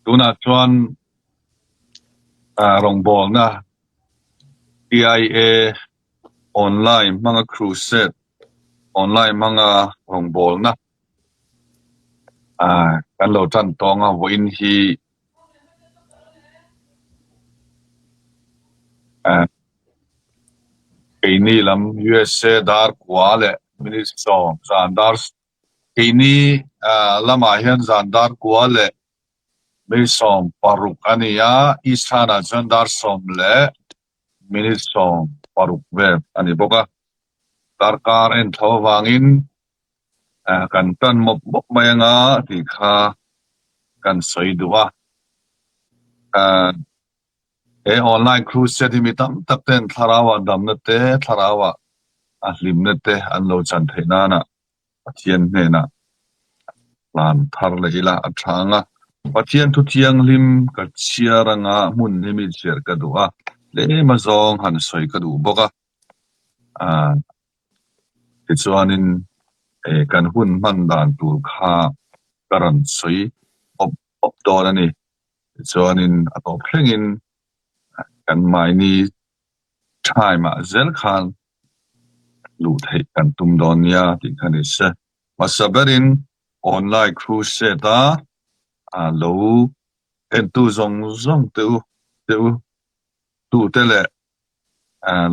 Tunah chuan rawngbawlna TIA online hmanga crusade online hmanga rawngbawlna kan lo tan tawng a vawiin hi keini lam USA dar kua leh minute sawm zan dar Keini lamah hian zan dar kua leh minute 16 a ni a, East Thlanah chuan dar sawm leh minute 16 vel a ni bawk a. Darkar en tho avangin kan tan mawp mawp mai anga tih kha kan sawi duh a. He online crusade hi mi tam tak ten thlarauah damna te, thlarauah a hlimna te an lo chan theih nana Pathian hnenah hlan thar leh ila a tha ang a. Pathian thu thianghlim ka chhiar anga hmun hi mi chhiar ka duh a, tlem a zawng han sawi ka duh bawk a. Tichuanin kan hun hman dan tur kha ka rawn sawi awp awp dawn a ni. Tichuanin a tawp thlengin kan mahni time ah zel khan luh theih kan tum dawn nia tih kha ni se. Hmasa berin online crusade a lo entu zawng zawng te u te u tute leh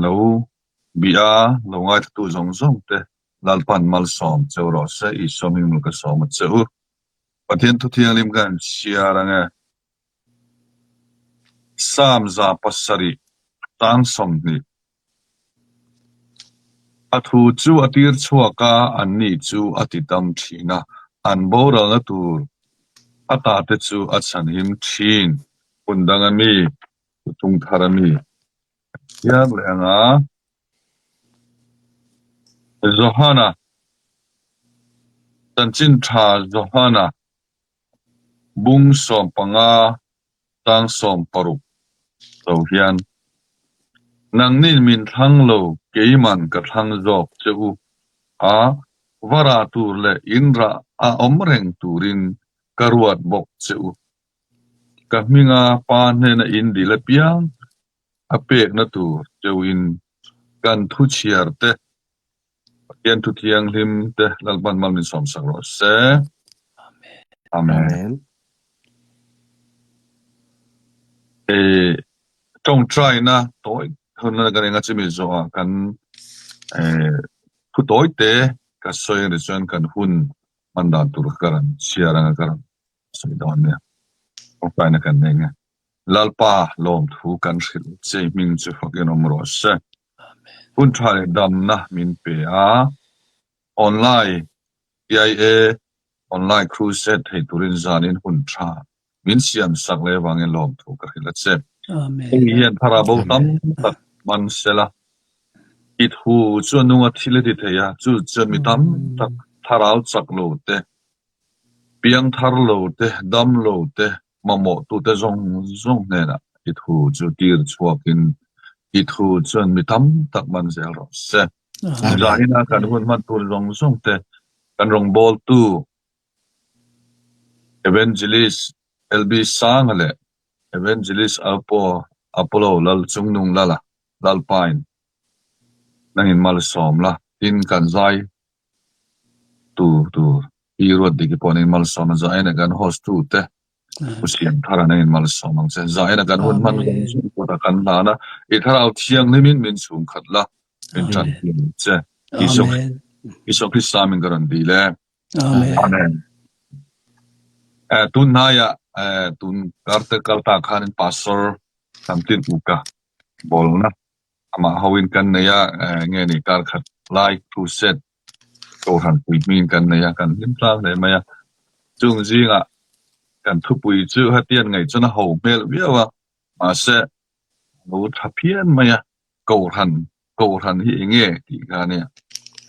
lo bih a lo ngaithlatu zawng zawng te Lalpan malsawm cheu rawh se, Isua hming ka sawm a che u. Pathian thu thianghlim ka han chhiar ang e. Psalm 7 tang 20. A thu chu a tir chhuak a, anni chu a ti dam thin a, an boralna tur a tate chu a chhanhim thin. Hmun dang a mi, Thuthung thar a mi kan chhiar leh ang a. Johana, Chanchin tha Johana bung 15 tang 16 lo hian, Nangnin min thlang lo, keiman ka thlang zawk che u a, va rah tur leh in rah a awm reng turin ka ruat bawk che u. Ka hminga Pa hnena in dil apiang a pekna tur cheuhin kan thu chhiar te, Pathian thu thianghlim te Lalpan mal min sawmsak rawh se. Amen. E tawngtaina tawi hunna kan enga chimi zawhah kan e thu tawi te ka sawi ang tichuan kan hun hman dan tur kha ka rawn chhiar anga ka rawn sawi dawn nia. Tawngtaina kan nei nge. Lalpa lawmthu kan hrilh che hming chu fakin awm rawh se. Hun tha leh damna min pe a, online PIA online crusade thei turin zanin hun tha min siam sak leh avangin lawmthu ka hrilh a che. Hei hian thlarau bo tam tak man sela, i thu chu a nunga thil a ti thei a, chu chuan mi tam tak thlarau chak lo te, piangthar lo te, dam lo te, mamawhtute zawng zawng hnenah i thu chu tir chhuakin i thu chuan mi tam tak man zel rawh se. Zahina kan hun hman tur zawng zawng te kan rawngbawltu Evangelist LB Sanga leh Evangelist Alpo Apollo Lal Chungnung Lala Lalpain nangin malsawm la tin kan zai tu tur Pi Ruatdiki pawh an inmalsawm a, Zaina kan host tu te Pu Siamthara an inmalsawm ang che. Zaina kan hun hman zawng zawng kawt a kan hlan a, i thlarau thianghlimin min chhung khat la, min tan pui ang che. Isua Krista min ka rawn dil e. Amen. Tun hnaiah tun karte kalta khanin Pastor Samtin Uka bawlna amah hoin kan nei a, nge ni kar khat lai crusade Kohhran pui hming kan nei a, kan hlim tlang hle mai a. Chung zingah kan thupui chu hetiang ngaih chuan a ho hmel viau a, mahse a lo tha phian mai a, Kohhran, Kohhran hi eng nge tih kha a nia,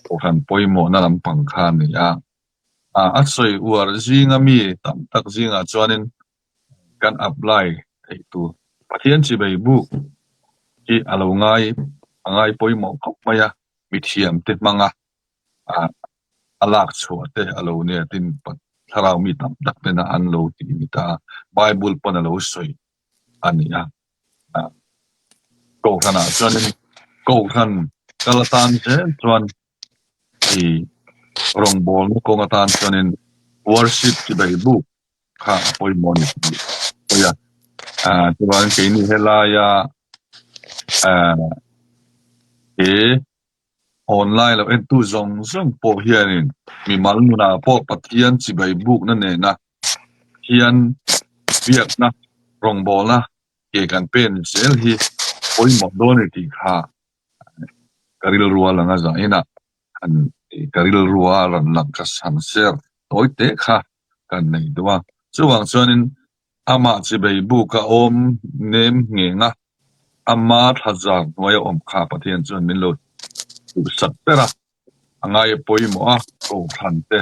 Kohhran pawimawhna lampang kha a ni a. A sawi uar zinga mi tam tak zingah chuanin kan apply theih tur Pathian chibei buk hi a lo ngai a ngai pawimawh khawp mai a. Mithiamte hmanga a lak chhuah te a lo nia tin. thlarau mi tam tak tena an lo tih ni ta a, Bible pawn a lo sawi a ni a. Kohhranah chuanin Kohhran kal atan zel chuan i rawngbawlna kawng atan chuanin worship chibai buk kha a pawimawh a ni tih a sawi a. Chuvangin keini helaia he Online lo entu zawng zawng pawh hianin mimal nunah pawh Pathian chibai bukna nena Pathian biakna rawngbawlna ke kan pen zel hi pawimawh dawn a ni tih kha ka rilru a lang a zahinah han ka rilru a rawn lang ka han share tawi teh kha kan nei duh a. Chuvang chuanin amah chibai buk a awm nem ngheng a, ama thlazar hnuai a awm kha Pathian chuan min lo duhsak ber a, a ngai a pawimawh a, kohhran te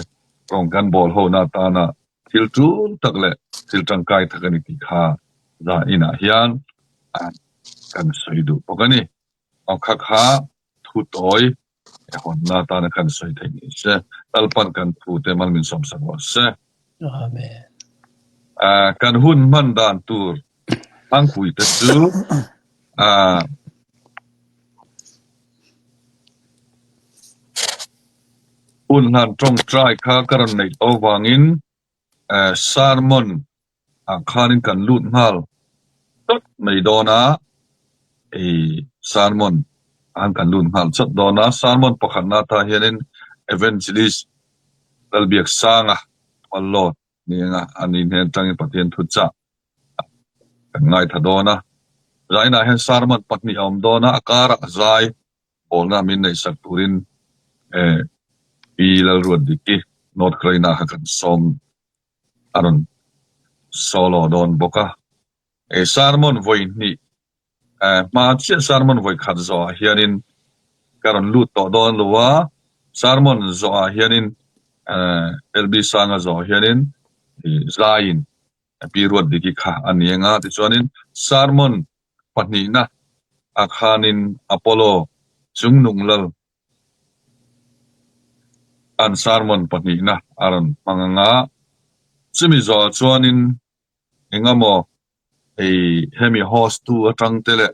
rawn kan bawl hona atana thil tul tak leh thil tangkai tak a ni tih kha zah inah hian kan sawi duh bawk a ni. Aw kha kha thu tawi e hawnna atana kan sawi theih ni se, Lalpan kan thu te mal min sawmsak rawh se. Amen. Kan hun hman dan tur tlangpui te chu hun hlan tawngtai kha ka rawn neih tawh avangin sermon ah khanin kan lut nghal chawt mai dawn a, ei sermon ah kan lut nghal chawt dawn a, sermon pakhatna atah hianin Evangelist Lalbiaksanga Tuallawt Nenga a ni hnen atangin Pathian thuchah kan ngaithla dawn a, zainah hian sermon pahnih a awm dawn a, a karah zai bawlna min neihsak turin Pi Lalruatdiki North Carolina kha kan sawm a rawn solo dawn bawk a. He sermon vawi hnih hma chiah sermon vawi khat zawhah hianin ka rawn lut tawh dawn lo a, sermon zawhah hianin LB Sanga zawhah hianin zaiin Pi Ruatdiki kha a ni ang a, tichuanin sermon pahnihna ah khanin Apollo Chungnung Lal An sermon pahnihna a rawn hmang ang a, chumi zawhah chuanin engemaw ei hemi host tu atang te leh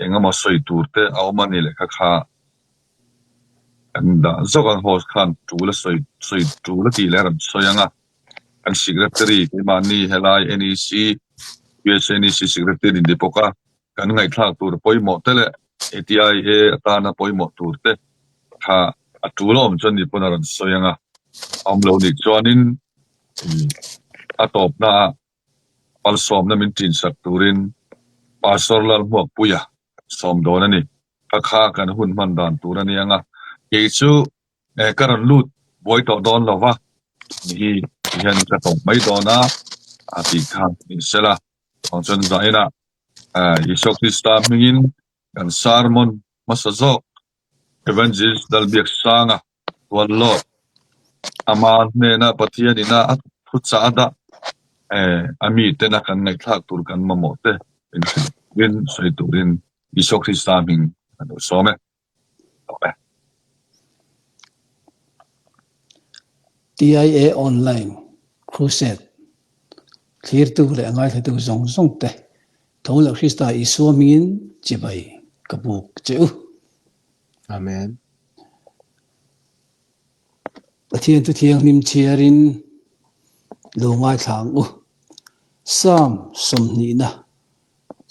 engemaw sawi tur te a awm a ni leh kha kha kan dah zawk ang host khan tul a sawi sawi tul a tih leh a rawn sawi ang a, kan secretary keimahni helai NEC USNEC secretary ni bawk a. Kan ngaihthlak tur pawimawh te leh ATIA atana pawimawh tur te kha a tul a awm chuan ni pawn a rawn sawi ang a, a awm lo nih chuanin a tawpna ah malsawmna min tinsak turin Pastor Lalhmuakpuia sawm dawn a ni. Kha kha kan hun hman dan tur a ni ang a, kei chu ka rawn lut buai tawh dawn lo va, hi hian ka tawp mai dawn a, a tih kha ni sela. Chuang chuan zainah Isua Krista hmingin kan sermon hmasa zawk Evangelist Lalbiaksanga Tuallawt ama hnena Pathian ina a thuchah a dah a mitena kan ngaihthlak tur kan mamawh te min hrilh turin sawi turin Isua Krista hming kan lo sawm e. TIA Online Crusade thlirtu leh ngaithlatu zawng zawng te tho leh Krista Isua hmingin chibai ka buk che u. Amen. Pathian chu thianghlim chhiarin lo ngaithla ang u. Psalm sawmhnihna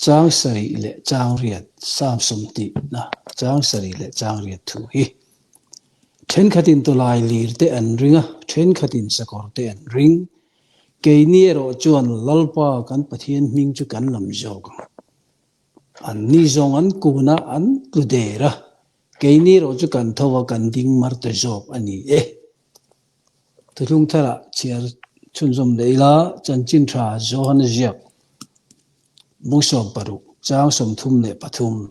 Chang sarih leh chang riat, Psalm 20na chang sarih leh chang riat thu hi. Thenkhatin tawlai lir te an ring a, thenkhatin sakawr te an ring. Keini erawh chuan Lalpa kan Pathian hming chu kan lam zawk ang. Anni zawng an kun a, an tlu der a, keini erawh chu kan tho a, kan ding mar ta zawk a ni e. Thuthlung tharah chhiar chhunzawm leh ila chanchin tha Johana ziak bung 60 chang 33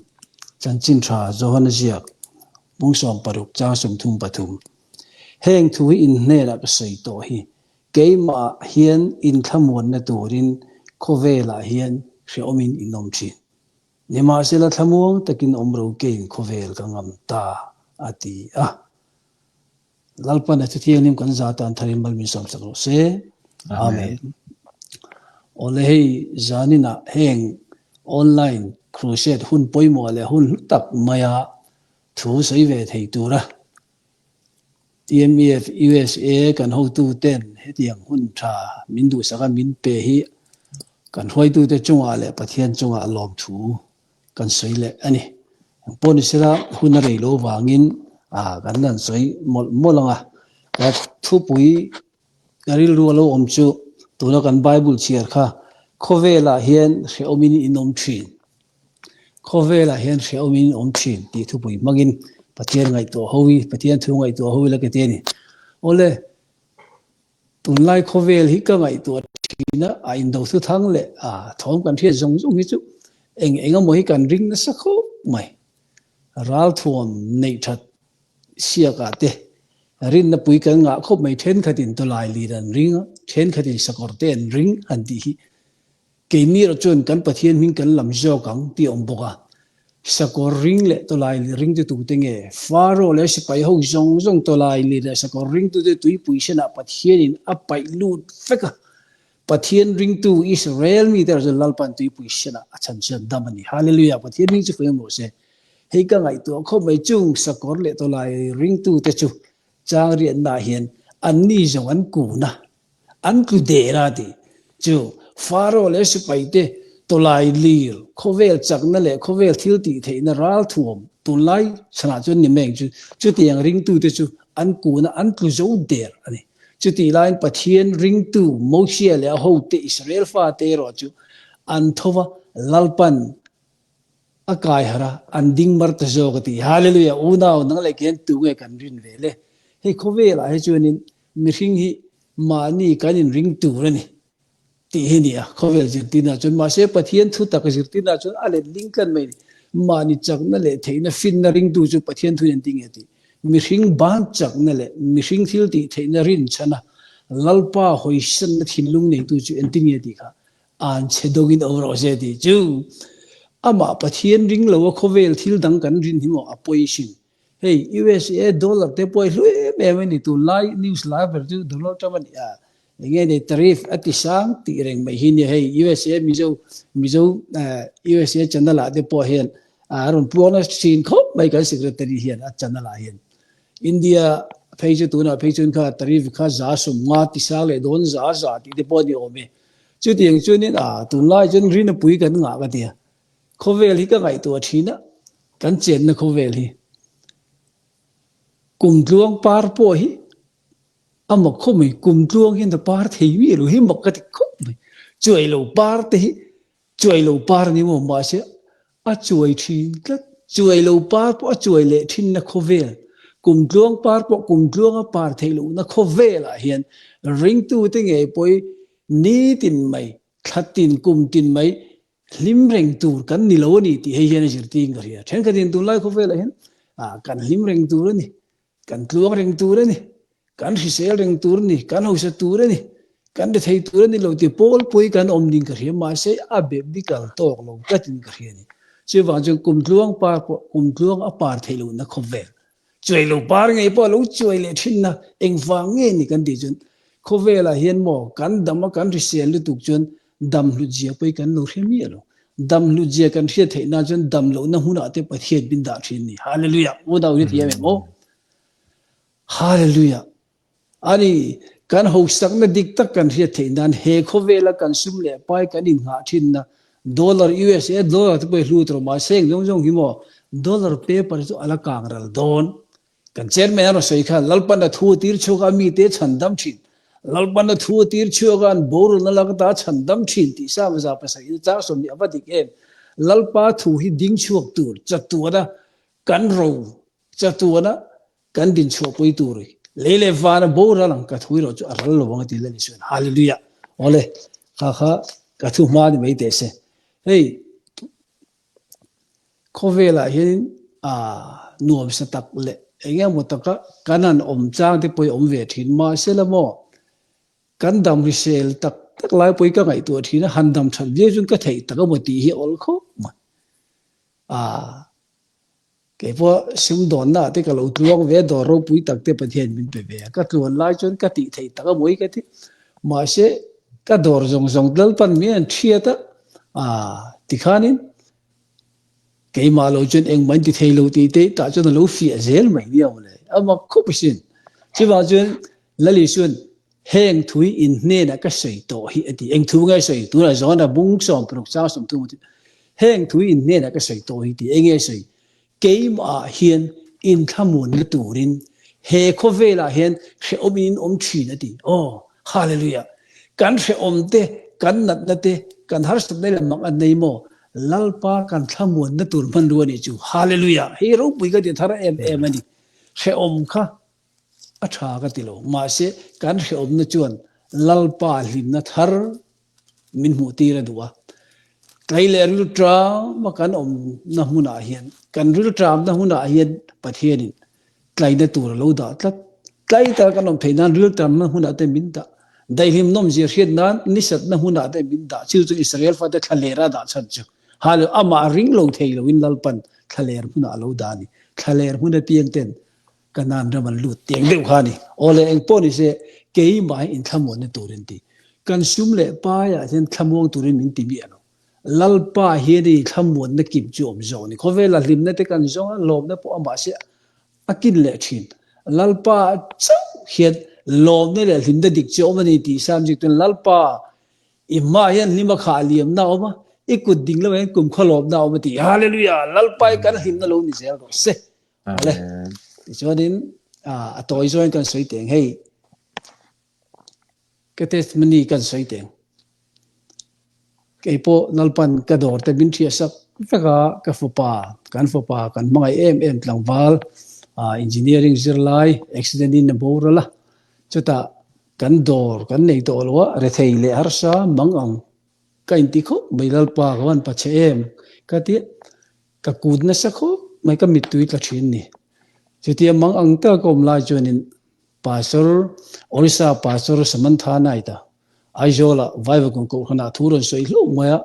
chanchin tha Johana ziak bung 60 chang 33 Heng thu hi in hnenah ka sawi tawh hi keimah hian inthlamuanna turin khawvelah hian hrehawmin in awm thin. Nimahsela thlamuang takin awm ro keiin khawvel ka ngam ta a ti a. Lalpan a Thuthianghlim kan za tan tharin mal min sawm sak rawh se. Amen. Awle hei zaninah heng online crusade hun pawimawh leh hun hlu tak maia thu sawi ve thei tura TMEF USA kan hotu ten hetiang hun tha min duhsaka min pe hi kan hruaitute chungah leh Pathian chungah lawmthu kan sawi leh a ni. Engpawh ni sela hun a rei lo vangin kan han sawi mawlh mawlh ang a, ka thupui ka rilru a lo awm chu tuna kan Bible chhiar kha khawvelah hian hrehawmin in awm thin, khawvelah hian hrehawmin in awm thin tih thupui hmangin Pathian ngaihtuah ho hi, Pathian thu ngaihtuah ho ila ka ti a ni. Awle. Tunlai khawvel hi ka ngaihtuah thin a, a indo thu thang leh a thawm kan hriat zawng zawng hi chu eng eng emaw hi kan ring nasa khawp mai. Ralthuam neih that siakah te rinna pui kan ngah khawp mai, thenkhatin tawlai lir an ring a, thenkhatin sakawr te an ring han tih hi Keini erawh chuan kan Pathian hming kan lam zawk ang tih a awm bawk a. Sakawr ring leh tawlai ring te tute nge? Faro leh sipai ho zawng zawng tawlai lir leh sakawr ringtute tuipui senah Pathianin a paih lut vek a. Pathian ringtu Israel mite erawh chuan Lalpan tuipui senah a chhan chuan dam a ni. Hallelujah! Pathian hming chu fawih ang rawh se. Hei ka ngaihtuah khawp mai chung sakawr leh tawlai ringtute chu chang riatnaah hian anni zawng an kun a. An tlu der a ti. Chu Faro leh sipaite tawlai lir, khawvel chakna leh khawvel thil tih theihna ralthuam tunlai chhanah chuan ni mai ang chu. Chutiang ringtute chu an kun a, an tlu zo der a ni. Chutih laiin Pathian ringtu Mosia leh a hote Israel fate erawh chu an tho va, Lalpan a kai harh a, an ding mar ta zawk a ti. Hallelujah! Unau nang leh kian tu nge kan rin ve le? Hei khawvelah hi chuanin Mihring hi mahni kan inring tur a ni tih hi ni a, khawvel zirtirna chuan. Mahse, Pathian thu tak zirtirna chuan a let ling tlat mai a ni. Mahni chakna leh theihna finna ringtu chu Pathian thu in an ti nge tih. Mihring ban chakna leh mihring thil tih theihna rinchhana Lalpa hawisanna thinlung neitu chu engti nge tih kha an chhe dawngin awm rawh se tih chu amah Pathian ring lo a khawvel thil dang kan rin hi maw a pawi sin. Hei USA dollar te pawh hi hlu em em a ni, tunlai news lai ber chu Donald Trump a ni a, enge nei tariff a ti sang tih reng mai hi nia, hei USA Mizo Mizo USA channel ah te pawh hian a rawn puang nasa thin khawp mai kan secretary hian a channel ah hian. India phei chu tunah phei chuan kha tariff kha za sum nga ti sang leh dawn za za tih te pawh a ni awm e. Chutiang chuanin a tunlai chuan rin a pui kan ngah ka tia. Khawvel hi ka ngaihtuah thin a, kan chenna khawvel hi. Kumtluang par pawh hi a mak khawp mai, kumtluang hian a par thei miah lo hi mak ka ti khawp mai. Chuai lo par te hi chuai lo par a ni maw mahse a chuai thin tlat. Chuai lo par pawh a chuai leh thinna khawvel, kumtluang par pawh kumtluanga par theih lohna khawvelah hian ringtute ngei pawh hi nitin mai, thlatin kumtin mai Hlim reng tur kan ni lo a ni tih hei hian a zirtir ka hria. Thenkhatin tunlai khawvelah hian kan hlim reng tur a ni, kan tluang reng tur a ni, kan hrisel reng tur a ni, kan hausa tur a ni, kan rethei tur a ni lo tih pawl pawhin kan awm ding ka hria. Mahse a bep bikal tawk lo tlatin ka hria a ni. Chuvang chuan kum tluang par pawh kum tluang a par theih lohna khawvel Chuai lo par ngei pawh a lo chuai leh thin a, engvang nge ni kan tih chuan khawvelah hian maw kan dam a kan hrisel lutuk chuan dam hlut zia pawh hi kan lo hre miah lo. Dam hlut zia kan hriat theih nan chuan dam lohna hmunah te Pathian min dah thin ni. Hallelujah! Unau hi thiam em aw? Hallelujah! Ani, kan hausakna dik tak kan hriat theih nan he khawvela kan sum leh pai kan innghah thinna dollar, USA dollar te pawh hi hlu tawh mahse eng zawng zawng hi maw dollar paper chu a la kang ral dawn. Kan chairman a rawn sawi khan Lalpan a thu a tir chhuak a mite chhan dam thin. Lalpan a thu a tir chhuak a an boralna lak ata chhan dam thin tih Samza pasarih chang 20 a va dik em. Lalpa thu hi ding chhuak tur chatuana kan ro chatuana Kan din chhuahpui tur lei leh vana boral ang ka thu erawh chu a ral lo ang a ti Lal Isuan. Hallelujah! Awle, kha kha ka thu hma ni mai teh se. Hei, khawvelah hianin nuamsa tak leh eng emaw taka kan han awm chang te pawh hi awm ve thin. Mahsela maw, kan dam hrisel tak tak lai pawh hi ka ngaihtuah thin a, han dam that viau chuan ka theih tak emaw tih hi a awl khawp mai. Kei pawh sumdawnna te ka lo tluang ve a, dawr ropui tak te Pathian min pe ve a. Ka tluan lai chuan ka tih theih tak a mawi ka ti. Mahse, ka dawr zawng zawng Lalpan min an thiat a, aah tikhanin keimah lo chuan engmah in ti thei lo tih te tah chuan a lo fiah zel mai nia mawle. A mak khawp asin. Chuvang chuan Lalisuan Heng thu hi in hnenah ka sawi tawh hi a ti. Eng thu nge sawi? Tunah Johana bung 60 chang 30 a ti. Heng thu hi in hnenah ka sawi tawh hi ti. Eng nge sawi? Keimahah hian inthlamuanna turin he khawvelah hian hrehawmin in awm thin a ti. Aw, Hallelujah! Kan hrehawm te, kan natna te, kan harsatna leh mak an nei maw? Lalpa kan thlamuanna tur hmanrua a nih chu. Hallelujah! Hei ropui ka ti thar em em a ni. Hrehawm kha A tha ka ti lo. Mahse, kan hrehawmna chuan Lalpa hlimna thar min hmuh tir a duh a. Tlai leh rilṭama kan awmna hmunah hian, kan rilṭamna hmunah hian Pathianin tlaina tur a lo dah tlat. Tlai taka kan awm theih nan rilṭamna hmunah te min dah. Daihlim nawmzia hriat nan nisatna hmunah te min dah. Chu chu Israel fate thlaler a dah chhan chu. Hallelujah! Amah ring lo thei loin Lalpan thlaler hmunah a lo dah a ni. Thlaler hmun apiang ten Kanaan ram an lut tiang deuh kha a ni. Aw le engpawh ni se, keimah hi inthlamuanna turin ti. Kan sum leh paiah hian thlamuang turin min ti miah lo. Lalpa hian i thlamuanna kim chu awm zawk a ni. Khawvela hlimna te kan zawng a, lawmna pawh amah se a kin leh thin. Lalpa chauh hian lawmna leh hlimna dik chu a awm a ni tih Sam zik chuan Lalpa i hmaah hian hlim a khah liamna a awm a, i kut ding lamah hian kumkhaw lawmna a awm a ti. Hallelujah! Lalpa hi kan hlimna lo ni zel rawh se. Awle, tichuanin a tawi zawngin kan sawi teng hei, ka testimony kan sawi teng. Kei pawh Lalpan ka dawr te min hriat sak vek a, ka fapa, kan fapa kan hmangaih em em tlangval engineering zirlai accident in a boral a, chutah kan dawr kan nei tawh lo a, rethei leh harsa mang ang ka inti khawp mai Lalpa ka van pa che em ka ti a. Ka kut nasa khawp mai ka mittui tla thin ni. Chutia mang ang taka ka awm lai chuanin Pastor, Orissa Pastor Samantha Knight-a Aizawl-ah Vaivakawn Kohhranah thu rawn sawi hlauh mai a.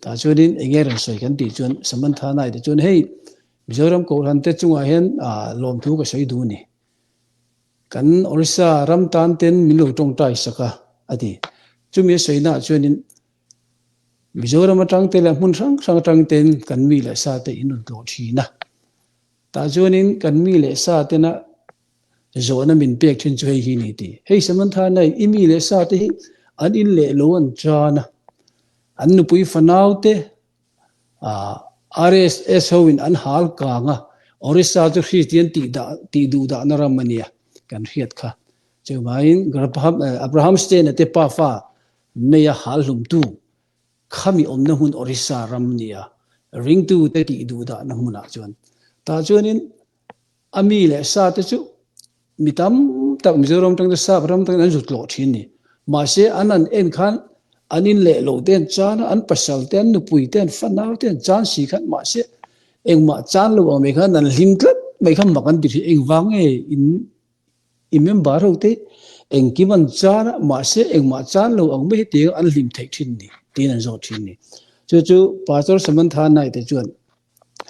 Tah chuanin eng nge rawn sawi kan tih chuan Samantha Knight-a chuan hei Mizoram Kohhran te chungah hian lawmthu ka sawi duh a ni. Kan Orissa ram tan ten min lo tawngtai sak a, a ti. Chumi a sawinaah chuanin Mizoram atang te leh hmun hrang hrang atang ten kan mi leh sa te in rawn tlawh thin a. Tah chuanin kan mi leh sa tena zawhna min pek thin chu hei hi ni ti. Hei Samantha nai i mi leh sa te hi an in leh lo an tan a. An nupui fanau te ah RSS ho in an hal kang a. Orissa chu Christian tih dah tih duh dahna ram a nia kan hriat kha. Chuvangin Abraham Stein-a te pafa Meia hal hlumtu khami awmna hmun Orissa ram nia ringtute tih duhdahna hmunah chuan tah chuanin a mi leh sa te chu mi tam tak Mizoram atang te Sap ram atangin an zut tlawh thin ni. Mahse an an en khan an in leh lo te an chan a, an pasal te an nupui te an fanau te an chan si khan mahse engmah chan lo ang mai khan an hlim tlat mai kha mak an ti thin. Engvang nge in I member ho te engkim an chan a, mahse engmah chan lo ang mai hetiang an hlim theih thin ni tiin an zawt thin ni. Chu chu Pastor Samantha Knight te chuan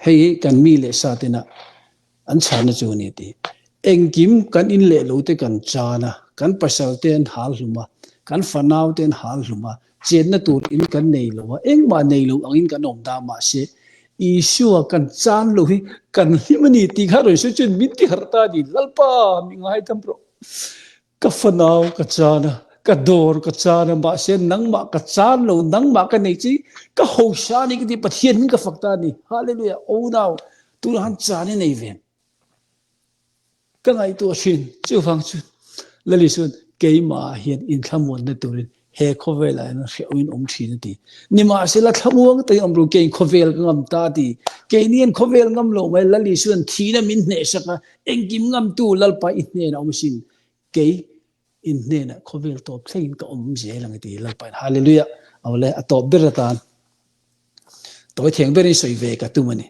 hei hi kan mi leh sa tena an chhanna chu a ni a ti. Engkim kan in leh lo te kan chan a, kan pasal te an hal hlum a, kan fanau te an hal hlum a, Chenna tur in kan nei lo a, engmah nei lo angin kan awm ta mahse Isua kan chan lo hi kan hlim a ni tih kha rawn sawi chuan min ti harh ta a ni. Lalpa mi ngaidam rawh. Ka fanau ka chan a, ka dawr ka chan a, mahse nangmah ka chan lo, nangmah ka nei chi ka hosa a ni ka ti Pathian min ka fak ta a ni. Hallelujah! Unau, tunah han chan i nei ve. Ka ngaihtuah thin. Chuvang chu Lali chuan keimah hian inthlamuanna turin he khawvelah hian hrehawm in awm thin a ti. Nimahsela thlamuang takin awm ru keiin khawvel ka ngam ta a ti. Keini hian khawvel ngam lo mai Lali chuan thihna min hnehsak a, engkim ngamtu Lalpa i hnenah awm asin. Kei in hnenah khawvel tawp thlengin ka awm zel ang a ti Lalpa in. Hallelujah! Awle a tawp ber atan tawi thiang berin sawi ve ka tum a ni.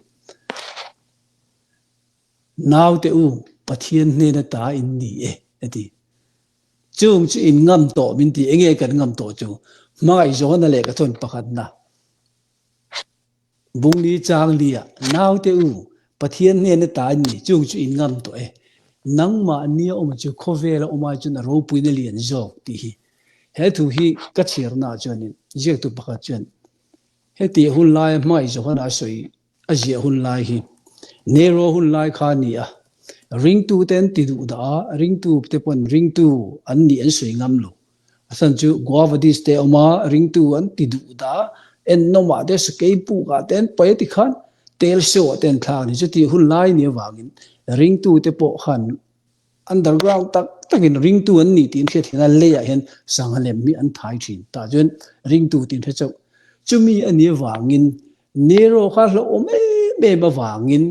Naute u, Pathian hnena ta in ni e, a ti. Chung chu in ngam tawh min ti, enge kan ngam tawh chu? Hmangaihzawna leh ka thawn pakhatna. Bungli chang lia, Naute u, Pathian hnena ta in ni, chung chu in ngam tawh e. Nangmah nia awm chu khawvela awm ai chuan a ropuina lian zawk tih hi. He thu hi ka chhiarnaah chuanin ziaktu pakhat chuan heti hun laia hmai Johana sawi a ziah hun lai hi Nero hun lai kha a ni a, ringtute an ti duh dah a, ringtu te pawn ringtu an nih an sawi ngam lo. A chhan chu Guavadis te a awm a, ringtu an ti duh dah a, ennawmah te sakei pukah te an paih a ti khan tel show ah te an thlak a ni. Chutih hun lai ni avangin ringtu te pawh khan Underground tak takin ringtu an ni tih an hriat hian a leiah hian sangha lem hi an thai thin. Tah chuan ringtu tih an hre chauh. Chumi a nih avangin Nero kha hlauhawm em em avangin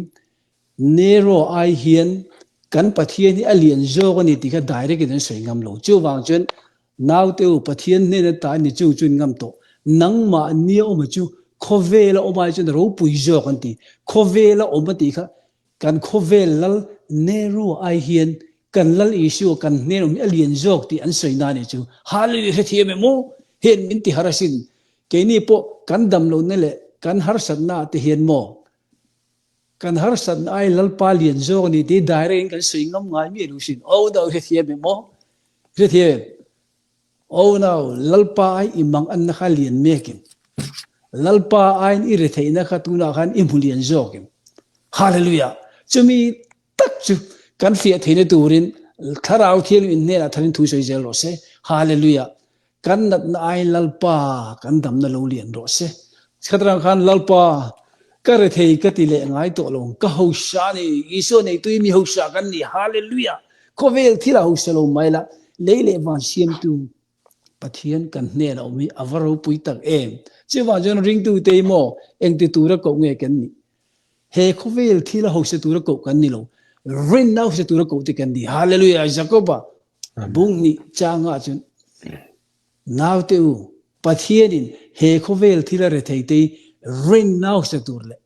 Nero ai hian kan Pathian hi a lian zawk a ni tih kha direct in an sawi ngam lo. Chuvang chuan naute u Pathian hnena ta a ni chung chu in ngam tawh. Nangmah nia awma chu khawvela awm ai chuan ropui zawk an ti. Khawvela awm a tih kha Kan khawvel lal Nehru ai hian kan Lal Isua kan hnen awm hi a lian zawk tih an sawi na nih chu. Hallelujah hrethiam em aw? Hian min ti har asin. Keini pawh kan dam lohna leh kan harsatna ah te hian maw kan harsatna ai Lalpa lian zawk a ni tih direct in kan sawi ngam ngai miah lo sin. Aw no hrethiam em aw? Hrethiam em? Aw nau, Lalpa ai i mang anna kha lian mekin, Lalpa aiin i retheihna kha tunah khan i hmu lian zawkin. Hallelujah! Chumi tak chu kan fiah theihna turin Thlarau Thianghlim in hnenah tharin thu sawi zel rawh se. Hallelujah! Kan natna aiin Lalpa kan damna lo lian rawh se. Khatrang khan Lalpa ka rethei ka ti leh ngai tawh lo, ka hausa a ni, Isua neitu hi mi hausa kan ni. Hallelujah! Khawvel thil a hausa lo mai la, lei leh van siamtu Pathian kan hnen a awm hi a va ropui tak em! Chuvang chuan ringtute hi maw engti tura koh nge kan nih? He khawvel thil a hausa tura koh kan ni lo, rinna hausa tura koh te kan ni. Hallelujah! Jakoba bung hnih changah chuan Naute u, Pathianin he khawvel thil a retheite hi rinna hausa tur leh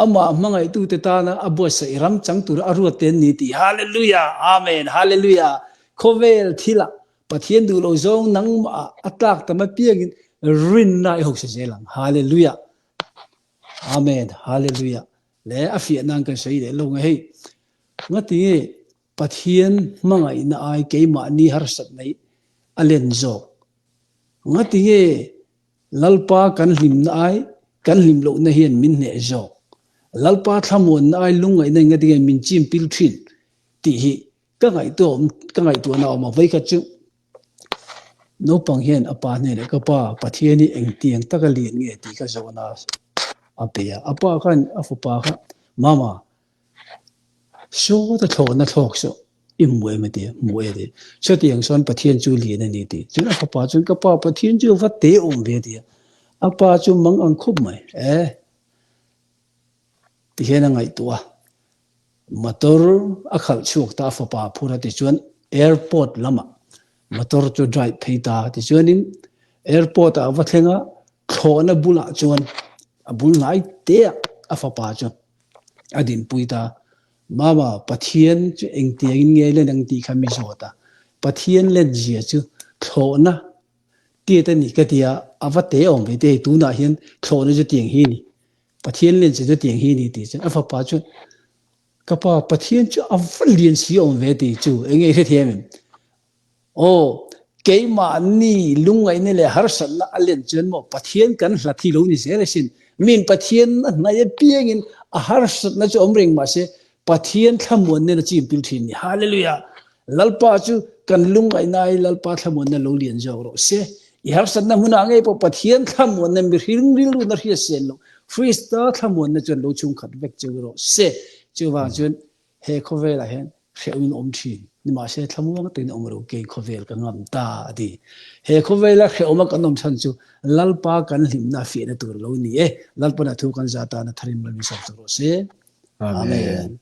Amah hmangaihtute tana a buatsaih ram chang tura a ruat te an ni tih. Hallelujah! Amen! Hallelujah! Khawvel thilah Pathian duh lo zawng nangmah a tlak tam apiangin rinna i hausa zel ang. Hallelujah! Amen! Hallelujah! Le a fiah nan kan sawi leh lo nge hei. Ngatinge Pathian hmangaihna ai keimahni harsatna hi a len zawk? Ngatinge Lalpa kan hlimna ai kan hlim lohna hian min hneh zawk? Lalpa thlamuanna ai lungngaihna in ngatinge min chim pil thin tih hi ka ngaihtuah awm ka ngaihtuahna a awm a. Vawikhat chu naupang hian a pa hnenah ka pa Pathian hi engtiang taka lian nge tih ka zawhna a pe a. A pa khan a fapa kha Mama Sawta thlawhna thlawk saw i hmu em a ti a, hmu e a ti. Chutiang chuan Pathian chu lian a ni a ti. Chuan a fapa chuan ka pa Pathian chu va te awm ve a ti a. A pa chu mang ang khup mai e ti hian a ngaihtuah a. Motor a khalh chhuak ta a fapa phur a ti chuan airport lamah motor chu drive phei ta a ti chuanin airport ah a va thleng a, thlawhna bulah chuan a bul hnai te ah a fapa chu a dinpui ta. Mama, Pathian chu engtiangin nge len ang tih kha mi zawt a. Pathian len zia chu thlawhna tiat a ni ka ti a, a va te awm ve te hei tunah hian thlawhna chu tiang hi a ni. Pathian len zia chu tiang hi a ni tih chuan a fapa chuan ka pa Pathian chu a va lian si awm ve tih chu enge i hrethiam em? Aw, keimahni lungngaihna leh harsatna a len chuan maw Pathian kan hlat hi lo ni zel asin. Min Pathian a hnaih apiangin a harsatna chu awm reng mahse Pathian thlamuan nen a chim pil thin ni. Hallelujah! Lalpa chu kan lungngaihna ai Lalpa thlamuanna lo lian zawk rawh se. I harsatna hmunah ngei pawh Pathian thlamuanna mihring rilruna hriat sen loh Krista thlamuanna chuan lo chhungkhat vek cheu rawh se. Chuvang chuan He khawvelah hian hrehawm in awm thin, nimahse thlamuang takin awm ro kei khawvel ka ngam ta a ti. He khawvela hrehawma kan awm chhan chu Lalpa kan hlimna fiahna tur lo ni e. Lalpana thu kan za tana tharin mal min sawm sak rawh se. Amen.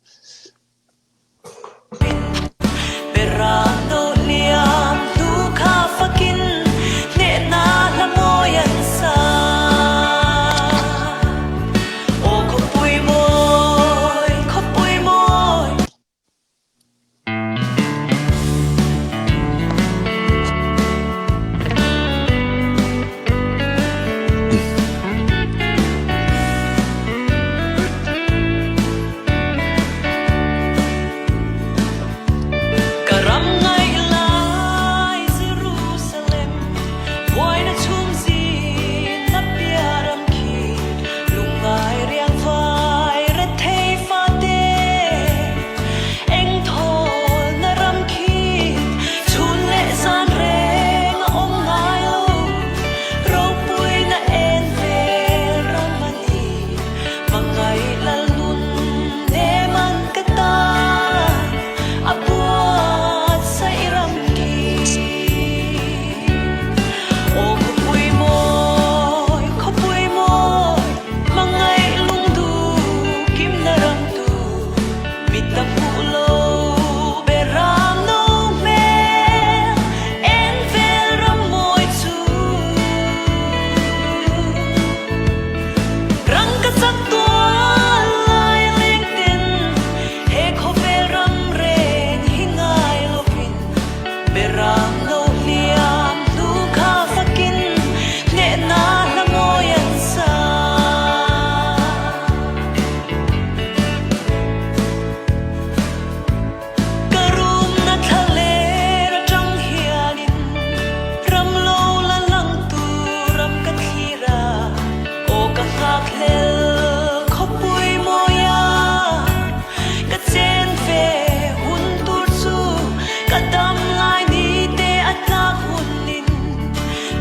Ka dam lai ni te a tlak hunin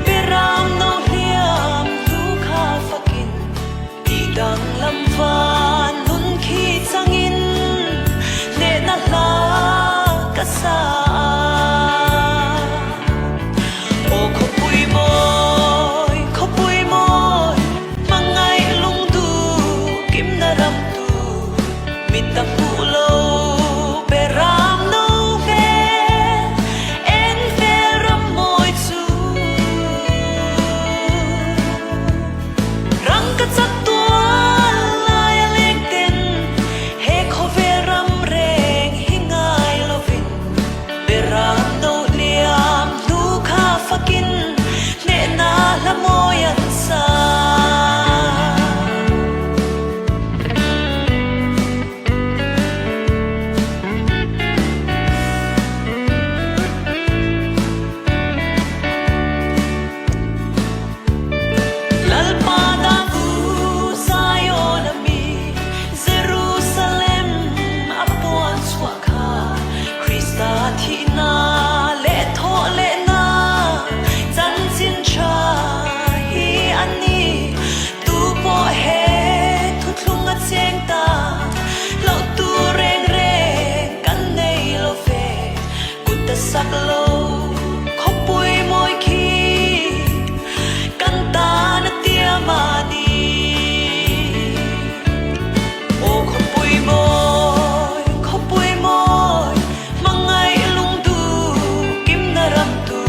Beram no hliam hnu kha fakin Tih danglam van nun khi changin Hnehna hla ka sa a. Aw khawpui mawi, khawpui mawi, hmangaih lungdu kimna ram tu, mit a hmuh lo beram no hmel, eng vel ram mawi chu. Rang ka chak tual lai a leng ten, he khawvel ram reng hi ngai lovin. Beram no hliam hnu kha fakin hnehna hla mawi an sa. Lalpa dan u Zion a mi Jerusalem a puan chhuah kha Krista thihna leh thawh lehna chanchin tha hi a ni. Tu pawh he thuthlung a cheng ta, hlauh tur reng reng kan nei lo ve. Kut a sak lo khawpui mawi khi kan tan a tiam a ni. Aw khawpui mawi, khawpui mawi, hmangaih lungdu kimna ram tu,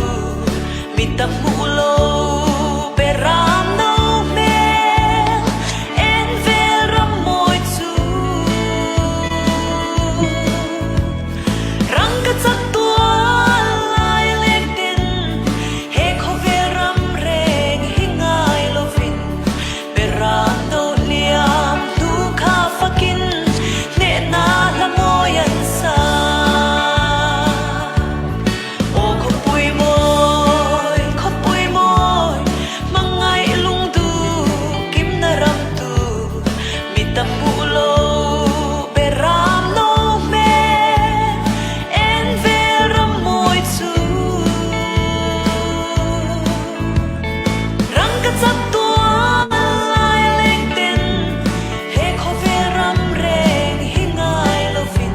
mi ta hmuh lo pe ram no hmel, en vel ram mawi chu. Rangka chak tual lai leng ten, he khawvel ram reng hi ngai lovin, Beram no hliam hnu kha fakin hnehna hla mawi an sa. Aw khawpui mawi, khawpui mawi, hmangaih lungdu kimna ram tu, mi tam hmuh lo beram no hmel, en vel ram mawi chu. Rangka chak tual lai leng ten he khawvel ram reng hi ngai lovin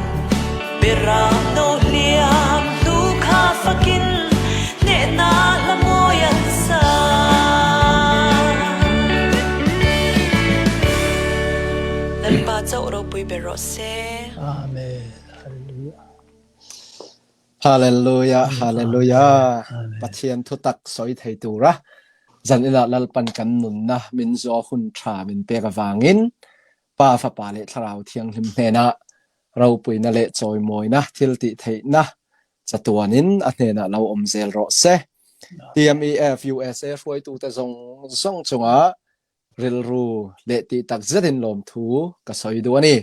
Beram no hliam hnu kha fakin hnehna hla mawi an sa. Lalpa chauh ropui ber rawh se. Amen. Hallelujah. Hallelujah, hallelujah. Pathian thutak sawi thei tura zan ina Lalpan kan nunna min zo hun tha min pek awangin Pa Fapa leh Thlarau Thianghlim hnenah ropuina leh chawimawina thil tih theihna chatuanin a hnenah lo awm zel rawh se. TMEF USA hruaitute zawng zawng chunga rilru leh tih tak zetin lawmthu ka sawi duh a ni.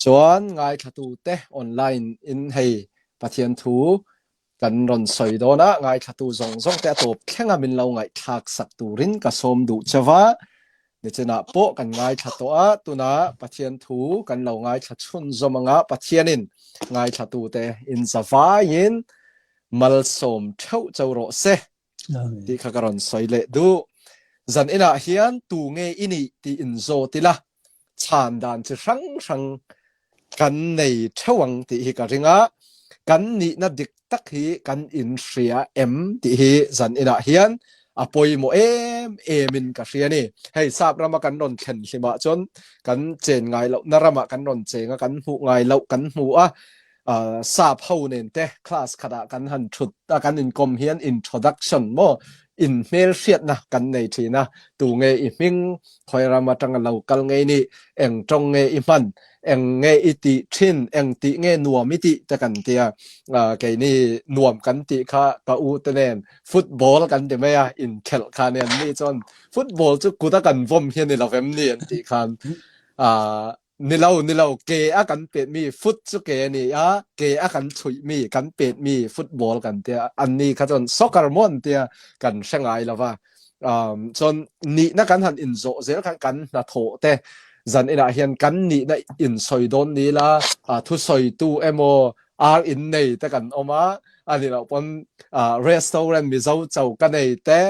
Chuan ngaithlatute online in hei Pathian thu kan rawn sawi dawn a, ngaithlatu zawng zawng te a tawp thlenga min lo ngaihthlak sak turin ka sawm duh chauh a. Nichinah pawh kan ngaithla tawh a, tunah Pathian thu kan lo ngaithla chhunzawm anga Pathianin ngaithlatute inzavaiin malsawm theuh chauh rawh se. Tih kha ka rawn sawi leh duh. Zan inah hian tu nge i nih tih in zawt ila, chhan dan chi hrang hrang kan nei theuh ang tih hi ka ring a, kan nihna dik tak hi kan in hria em tih hi zan inah hian a pawimawh em em in ka hria a ni. Hei sap rama kan rawn thlen hlimah chuan kan chen ngai lohna ramah kan rawn cheng a, kan hmuh ngai loh kan hmu a, sap ho nen te class khatah kan han thut a kan inkawm hian introduction maw in hmel hriatna kan nei thin a tu nge i hming khawi ram atanga lo kal nge ni eng tawng nge i hman eng nge i tih thin eng tih nge nuam i tih te kan tia keini nuam kan tih kha ka u te nen football kan ti mai a inkhelh kha nen ni chuan football chu kut a kan vawm hian ni lovem ni an tih khan Ni lo, ni lo, ke a kan pet mi foot cu ke a ni a, ke a kan chuih mi kan pet mi football kan tia an ni kha cun soccer maw an tia kan hre ngai lo va. Um, cun nihna kan han in zawh zel khan kan hnathawh te zan in ah hin kan nihna in soi dawn ni la, uh, thusawitu emaw. Ar in nei te kan awm a, a nih loh pawn restaurant Mizo choka nei te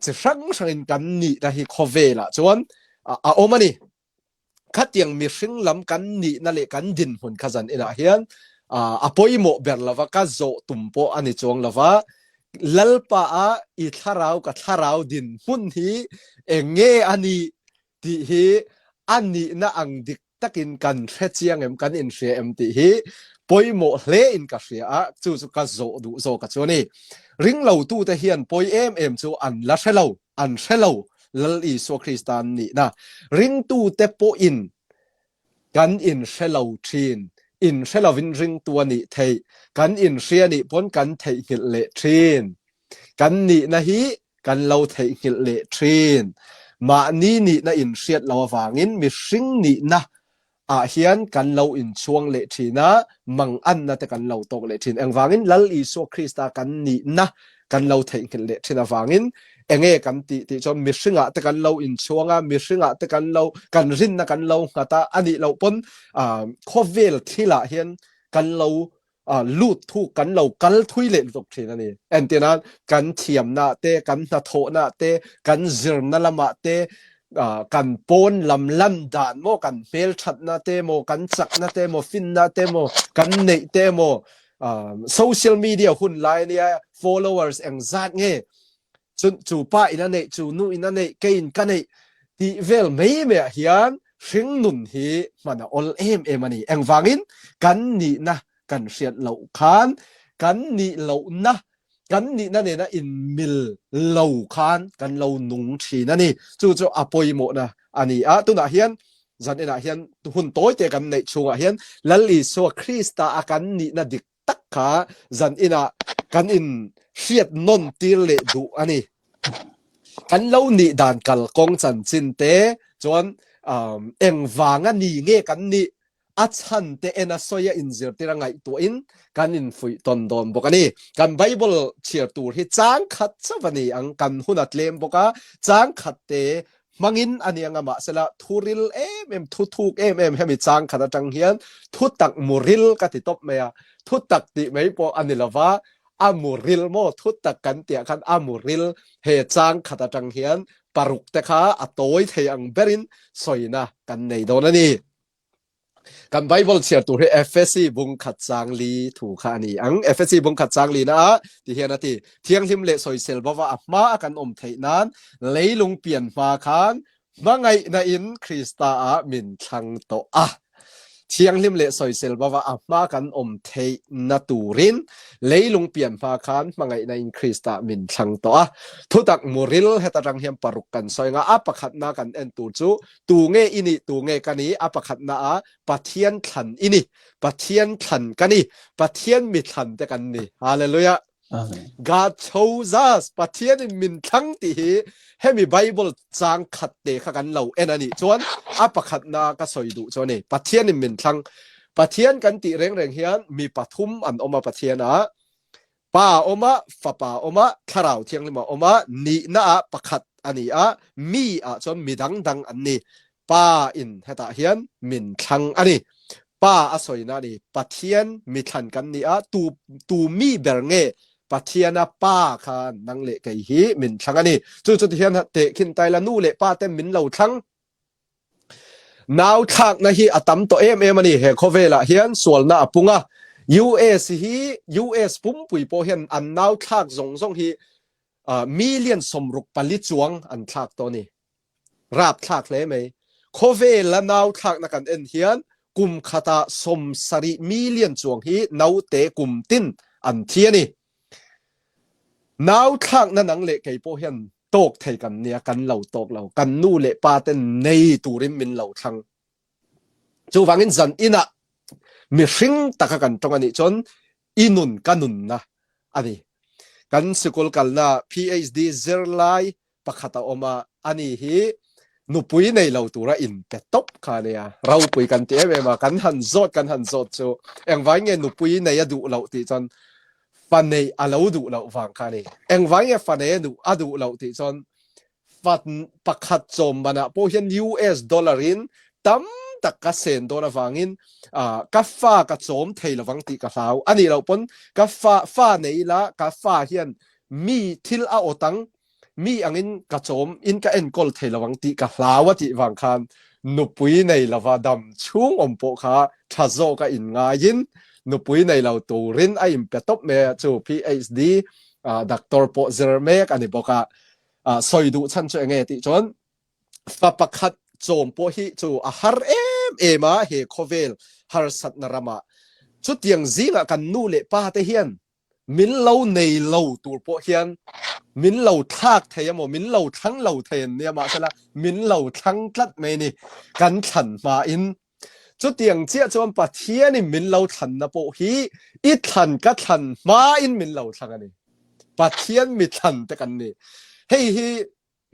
chi hrang hrangin kan nihna hi khawvelah chuan a awm a ni. Khatiang mihring lam kan nihna leh kan dinhmun kha zan inah hian a pawimawh ber lova ka zawh tum pawh a ni chuang lova, Lalpa a i thlarau ka thlarau dinhmun hi eng nge a nih tih hi a nihna ang dik takin kan hre chiang em, kan inhria em tih hi pawimawh hle in ka hria a, chu chu ka zawh duh zawk a chu a ni. Ringlotute hian pawi em em chu an la hre lo, an hre lo Lal Isua Krista an nihna. Ringtute pawhin kan inhre lo thin, inhre lovin ringtu a nih theih, kan inhria nih pawn kan theihnghilh leh thin. Kan nihna hi kan lo theihnghilh leh thin. Mahni nihna inhriat lo avangin mihring nihna ah hian kan lo inchhuang leh thin a, manganna te kan lo tawk leh thin. Engvangin Lal Isua Krista kan nihna kan lo theihnghilh leh thin avangin enge kan tih tih chuan mihringah te kan lo inchhuang a, mihringah te kan lo kan rinna kan lo nghat a, anih loh pawn khawvel thilah hian kan lo lut thu kan lo kal thui leh lutuk thin a ni. Entirnan kan thiamna te, kan hnathawhna te, kan zirna lamah te, kan pawn lam lan dan maw, kan hmelthatna te maw, kan chakna te maw, finna te maw, kan neih te maw, social media hun lai ania followers engzat nge Cun cu pa in a neih, cu nu in a neih, kei in ka neih ti vel mai mai ah hian hringnun hi hman a ol em em a ni. Engvangin kan nihna kan hriat loh khan kan nih lohna kan nihna nena inmil lo khan kan lo nung thin a ni. Chu chu a pawimawhna a ni a. Tunah hian zan inah hian hun tawite kan neih chhungah hian Lal Isua Krista a kan nihna dik tak kha zan inah kan in hriat nawn tir leh duh a ni. Kan lo nih dan kalkawng chanchin te chuan um, engvang a ni nge kan nih a chhan te en a sawi a inzirtir a ngaihtuahin kan infuih tawn dawn bawk a ni. Kan Bible chhiar tur hi chang khat chauh a ni ang, kan hun a tlem bawk a, chang khat te hmangin a ni anga mahsela thuril em em thu thuk em em hemi chang khat atang hian thu tak muril ka ti tawp mai a thu tak tih mai pawh a ni lova a muril maw thu tak kan tiah khan a muril he chang khat atang hian paruk te kha a tawi thei ang berin sawina kan nei dawn a ni. Kan Bible chhiar tur hi Efesi bung khat chang li thu kha a ni ang. Efesi bung khat chang li na ah ti hian a ti. Thianghlim leh sawisel bova a hma a kan awm theih nan leilung pian hma khan hmangaihna in Krista ah min thlang tawh a. Thianghlim leh sawisel bova a hma kan awm theih na turin leilung pian hma khan hmangaihna in Krista min thlang tawh a. Thutak muril heta tang hian paruk kan sawi nga a pakhatna kan en tur chu Tu nge i nih, tu nge ka nih? A pakhatna ah Pathian thlan i ni. Pathian thlan ka ni. Pathian mi thlan te kan ni. Hallelujah. Amen. God chose us. Pathian in min thlang ti hi hemi Bible chang khat te kha kan lo en ani chuan a pakhatna ka soi duh chu ani. Pathian in min thlang. Pathian kan tih reng reng hian mi pathum an awm a Pathian ah. Pa a awm a, Fapa a awm a, Thlarau Thianghlim a awm a, nihna ah pakhat a ni a, mi ah chuan mi dangdang an ni. Pa in hetah hian min thlang a ni. Pa a sawina a ni. Pathian mi thlan kan ni a, tu, tu mi ber nge Pathiana Pa khan nang leh kei hi min thlang a ni. Chu chu tihian tehkhin taila nu leh pa ten min lo thlang. Nau thlakna hi a tam tawh em em a ni. He khawvelah hian sualna a pung a. US hi US pumpui pawh hian an nau thlak zawng zawng hi million 64 chuang an thlak tawh a ni. Rapthlak hle mai. Khawvela nau thlakna kan en hian kum khatah 70 million chuang hi naute kum tin an thi a ni. Nau thlakna nang leh kei pawh hian tawk thei kan nia, kan lo tawk lo. Kan nu leh pa ten nei turin min lo thlang. Chuvangin zan inah mihring taka kan tawng anih chuan i nun ka nunna a ni. Kan sikul kalna PhD zirlai pakhat a awm a, ani hi nupui nei lo tura inpe tawp kha a nia. Ropui kan ti em em a, kan han zawt kan han zawt chu engvai nge nupui nei a duh loh tih chuan fa neih a lo duh loh vang kha a ni. Engvai nge fa nei a duh a duh loh tih chuan fa pakhat chawm manah pawh hian US dollar in tam tak ka sen dawn avangin ka fa ka chawm thei lovang tih ka hlau. A nih loh pawn ka fa fa nei ila ka fa hian mi thil a awt ang, mi angin ka chawm in ka enkawl thei lovang tih ka hlau a tih vang khan nupui nei lova dam chhung awm pawh kha tha zawk a inngaiin nupui nei lo turin a inpe tawp mai a, chu PhD doctor pawh zir mek a ni bawk a. Sawi duh chhan chu enge tih chuan fa pakhat chawm pawh hi chu a har em em a he khawvel harsatna ramah. Chutiang zingah kan nu leh pa te hian min lo nei lo tur pawh hian min lo thlak thei emaw min lo thlang lo thei an nia mahsela min lo thlang tlat mai ni kan thlan hma in chutiang chiah chuan Pathianin min lo thlanna pawh hi i thlan ka thlan hma in min lo thlang a ni Pathian mi thlan te kan ni hei hi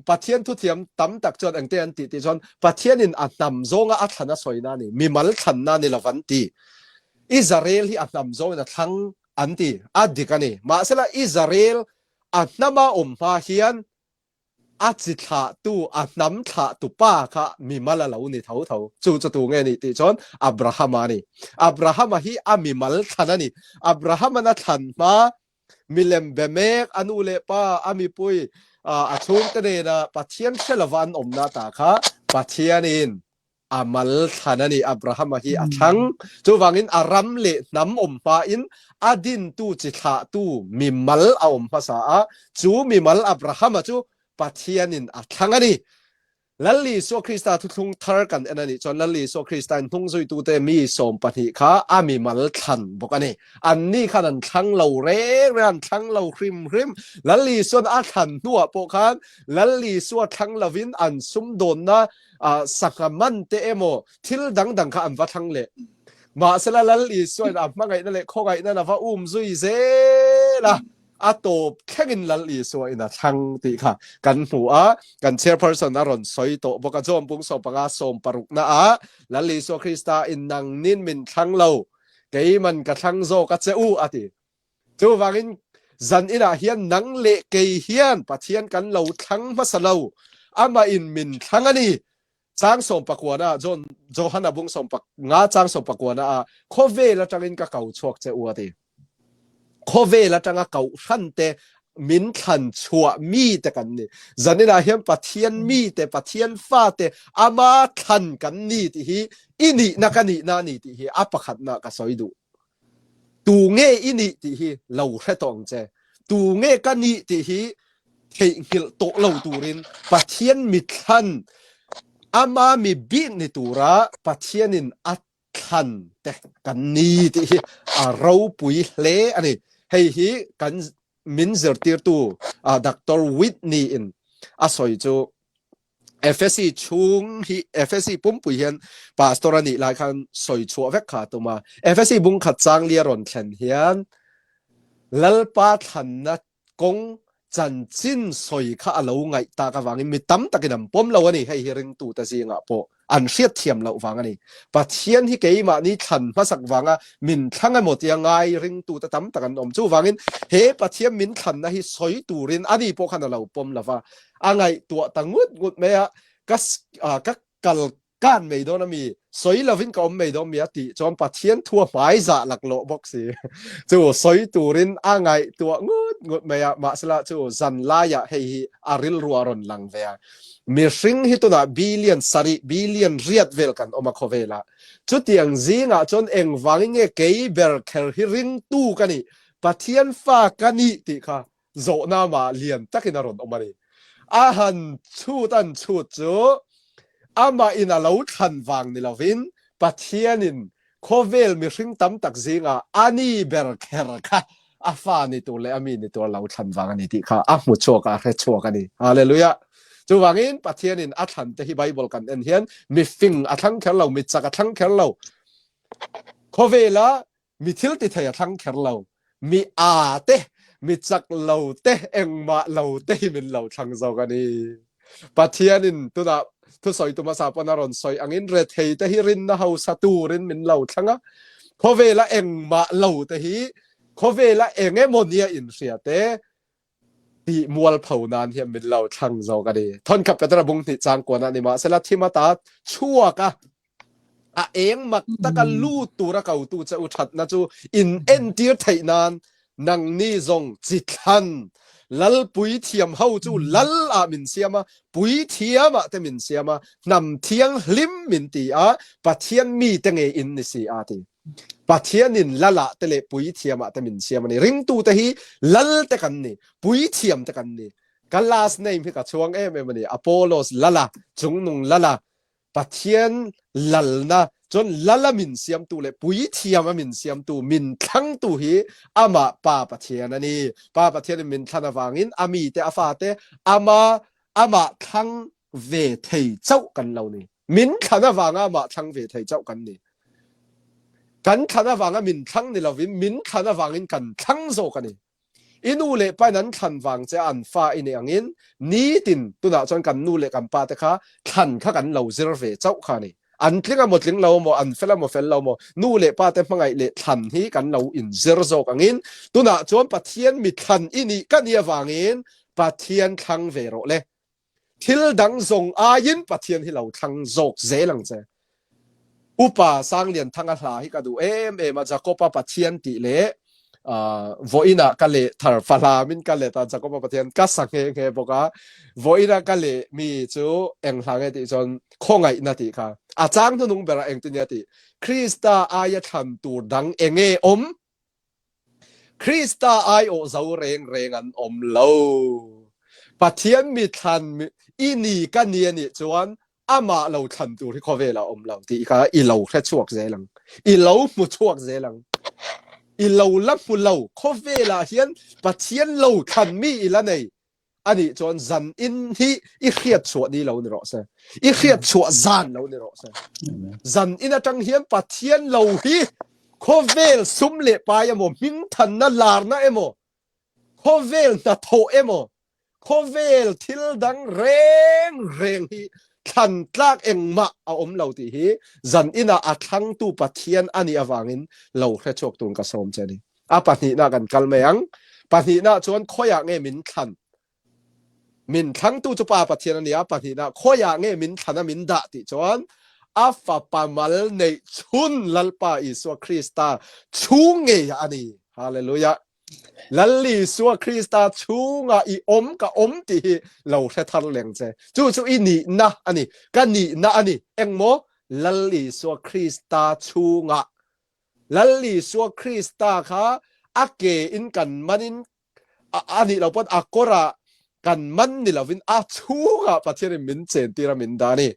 Pathian thuthiam tam tak chuan engte an tih tih chuan Pathianin a hnam zawnga a thlan a sawina a ni, mimal thlanna a ni lo an ti. Israel hi a hnam zawngin a thlang an ti, a dik a ni. Mahsela Israel a hnama awm hma hian a chi thlahtu, a hnam thlahtu pa kha mimal a lo ni tho tho. Chu chu tu nge ni tih chuan Abrahama a ni. Abrahama hi a mimal thlan a ni. Abrahama'n a thlan hma Milem be mek a nu leh pa, a mipui, a chhungte nena Pathian hre lova an awmna ta kha Pathianin a mal thlan a ni. Abrahama hi a thlang. Chuvangin a ram leh hnam awm hmain a dintu chi thlahtu mimal a awm hmasa a, chu mimal Abrahama chu Pathianin a thlang a ni. Lal Isua Krista thuthlung thar kan en a nih chuan Lal Isua Krista in hnungzuitute mi 12 kha a mimal thlan bawk a ni. Anni khan an thlang lo reng reng, an thlang lo hrim hrim. Lal Isuan a thlan hnuah pawh khan Lal Isua thlang lovin an sumdawnna sangha man te emaw thil dang dang kha an va thlang leh. Mahsela Lal Isuain a hmangaihna leh khawngaihna a va um zui zel a. a tawp thlengin Lal Isua in a thlang tih kha kan hmu a, kan chairperson a rawn sawi tawh bawk a, John bung 15 60 na ah Lal Isua Krista in nang nin min thlang lo, keiman ka thlang zawk a che u a ti. Chuvangin zan inah hian nang leh kei hian Pathian kan lo thlang hmasa lo, amah in min thlang a ni. Chang sawmpakuana ah John Johana bung 15 chang sawmpakuana ah khawvel atangin ka ko chhuak che u a ti. Khawvel atanga kohhran te min thlan chhuah mi te kan ni. Zaninah hian Pathian mi te, Pathian fa te ama thlan kan ni tih hi i nihna ka nihna a ni tih hi a pakhatna ka sawi duh. Tu nge i nih tih hi lo hre tawh ang che. Tu nge ka nih tih hi theihnghilh tawh lo turin Pathian mi thlan ama mi bik ni tura Pathianin a thlan te kan ni tih hi a ropui hle a ni. Hei hi kan min zirtirtu Doctor Whitney in a sawi chu Efesi chhung hi Efesi pumpui hian pastor a nih lai khan sawi chhuah vek kha tum a. Efesi bung khat chang li a rawn thlen hian Lalpa thlanna kawng chanchin sawi kha a lo ngaih tak avangin mi tam takin an pawm lo a ni. Hei hi ringtute zingah pawh an hriatthiam loh vang a ni. Pathian hi keimahni thlan hmasak vanga min thlang emaw tia ngai ringtute tam tak an awm. Chuvangin he Pathian min thlanna hi sawi turin ani pawh khan a lo pawm lo va, a ngaihtuah ta ngut ngut mai a, ka ka kal kan mai dawn ami sawi lovin ka awm mai dawn mi a tih chuan Pathian thu a hmai zah laklawh bawk si. Chu sawi turin a ngaihtuah ngut ngut mai a, mahsela chu zan laiah hei hi a rilru a rawn lang ve a. Mihring hi tunah billion sarih, billion riat vel kan awm a khawvelah. Chutiang zingah chuan engvangin nge kei ber kher hi ringtu ka nih, Pathian fa ka nih tih kha zawhna mah lian takin a rawn awm a ni. A han chhut an chhut chu amah in a lo thlan vang ni lovin Pathianin khawvel mihring tam tak zingah a ni ber kher kha a fa ni tur leh a mi ni tur a lo thlan vang a ni tih kha a hmu chhuak a, a hre chhuak a ni. Hallelujah! Chuvangin Pathianin a thlan te hi Bible kan en hian mi fing a thlang kher lo, mi chak a thlang kher lo. Khawvela Mi thil ti thei a thlang kher lo. Mi aa te, mi chak lo te, engmah lo te hi min lo thlang zawk a ni. Pathianin tunah thusawitu hmasa pawn a rawn sawi angin rethei te hi rinna hausa turin min lo thlang a. Khawvela engmah lo te hi khawvela eng emaw nia inhria te tih mualpho nan hian min lo thlang zawk a ni. Thawnkhat Petera bung hnih chang kuanah ni mahsela thim ata chhuak a. A eng mak taka lut tura kotu che u thatna chu in entir theih nan nangni zawng chi thlan lal puithiam ho chu lal ah min siam a, puithiam ah te min siam a, hnam thianghlim min ti a, Pathian mite nge in ni si a ti. Pathianin lal ah te leh puithiam ah te min siam a ni. Ringtute hi lal te kan ni, puithiam te kan ni. Ka last name hi ka chhuang em em a ni, Apollos Lala, Chungnung Lala, Pathian lalna cun lal a min siamtu le puithiam a min siamtu min thlangtu hi amah Pa Pathian a ni. Pa Pathian in min thlan avangin a mi te a fate ama amah thlang ve thei chauh kan lo ni. Min thlan avanga amah thlang ve thei chauh kan ni. Kan thlan avanga min thlang ni lovin min thlan avangin kan thlang zawk a ni. I nu leh pa in an thlan vang che a an fa i nih angin nitin tunah chuan kan nu leh kan pa te kha thlan kha kan lo zir ve chauh kha a ni. An tling a maw tling lo maw, an fel a maw fel lo maw, nu leh pa te hmangaih leh thlan hi kan lo inzir zawk angin tunah chuan Pathian mi thlan i nih ka nih avangin Pathian thlang ve rawh le. Thil dang zawng aiin Pathian hi lo thlang zawk zel ang che. Upa Sanglianthanga hla hi ka duh em em a, Jakoba Pathian tih leh vawiinah ka leh thar fahlamin ka let a, Jakoba Pathian ka sa nghe nghe bawk a. Vawiinah ka leh mi chu eng hla nge tih chuan khawngaihna tih kha. A chang hnuhnung berah engtin nge tih? Krista aia thlan tur dang enge awm? Krista aiawh zo reng reng an awm lo. Pathian mi thlan i ni ka ni a nih chuan amah lo thlan tur hi khawvelah a awm lo tih kha i lo hre chhuak zel ang. I lo hmu chhuak zel ang. I lo la hmu lo. Khawvelah hian Pathian lo thlan mi i la nei. Anih chuan zan in hi i hriat chhuah ni lo ni rawh se. I hriat chhuah zan lo ni rawh se. Zan in atang hian Pathian lo hi khawvel sum leh pai emaw, hmingthanna larna emaw, khawvel hnathawh emaw, khawvel thil dang reng reng hi thlan tlak engmah a awm lo tih hi zan inah a thlangtu Pathian anih avangin lo hre chhuak tur ka sawm che a ni. A pahnihna kan kal mai ang. Pahnihna chuan khawiah nge min thlan? Min thlangtu chu Pa Pathian a ni a, pahnihna khawiah nge min thlan a min dah tih chuan a fapa mal neih chhun Lalpa Isua Krista chhung ngeiah a ni. Hallelujah. Lal Isua Krista chhungah i awm ka awm tih hi lo hre thar leng che. Chu chu i nihna a ni. Ka nihna a ni. Engmaw? Lal Isua Krista chhungah Lal Isua Krista kha a ke in kan man in a nih lo pawn a kawr ah kan man ni lovin a chhungah Pathian in min chen tir a min dah a ni.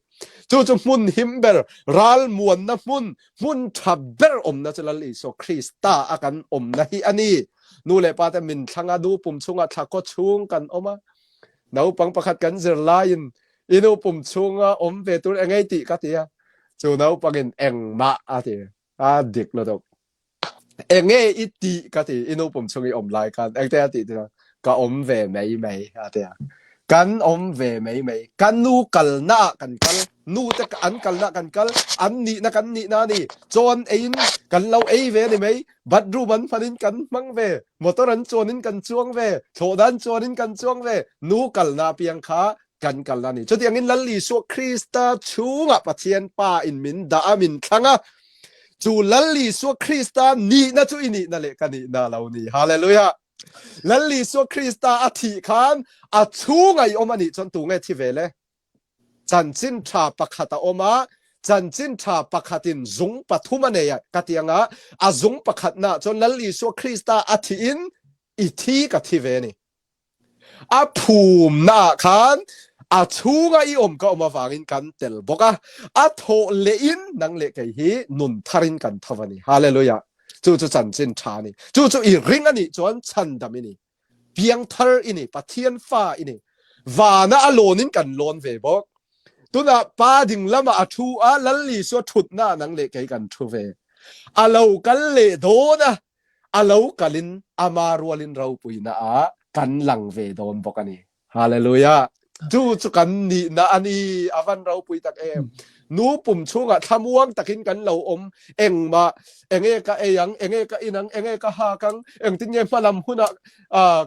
Chu chu hmun him ber, ralmuanna hmun, hmun tha ber awmna chu Lal Isua Krista a kan awmna hi a ni. Nu leh pa te min thlang a, nu pum chhungah thla kaw chhung kan awm a. Naupang pakhat kan zir laiin i nu pum chhunga awm ve tur engei tih ka ti a. Chu naupangin engmah a ti. A dik lutuk. Enge i tih ka ti i nu pum chung i awm lai khan engte a tih chu ka awm ve mai mai a ti a. Kan awm ve mai mai. Kan nu kalna ah kan kal. Nu te an kalna kan kal. An nihna kan nihna a ni. Chawn eiin kan lo ei ve a ni mai. Bathroom an hmanin kan hmang ve. Motor an chuanin kan chuang ve. Thlawhna an chuanin kan chuang ve. Nu kalna apiang kha kan kal a ni. Chutiangin Lal Isua Krista chhungah Pathian Pa in min dah a, min thlang a. Chu Lal Isua Krista nihna chu i nihna leh ka nihna lo ni. Hallelujah! Lal Isua Krista a thih khan a chhungah i awm a nih chuan tu nge thi ve le? Chanchin tha pakhat a awm a, chanchin tha pakhatin zung pathum a nei a, ka ti anga a zung pakhatna chuan Lal Isua Krista a thihin i thi ka thi ve a ni. A phumna ah khan a chhunga i awm ka awm avangin kan tel bawk a, a thawh lehin nang leh kei hi nun tharin kan tho a ni. Hallelujah! Chu chu chanchin tha a ni. Chu chu i ring a nih chuan chhandam i ni. Piangthar i ni. Pathian fa i ni. Vana a lawnin kan lawn ve bawk. Tunah Pa ding lamah a thu a, Lal Isua thutna ah nang leh kei kan thu ve. A lo kal leh dawn a, a lo kalin ama rualin ropuina ah kan lang ve dawn bawk a ni. Hallelujah! Chu chu kan nihna a ni. A van ropui tak em. Nu pum chhungah thlamuang takin kan lo awm. Engmah, enge ka ei ang, enge ka in ang, enge ka hak ang, engtin nge hmalam hunah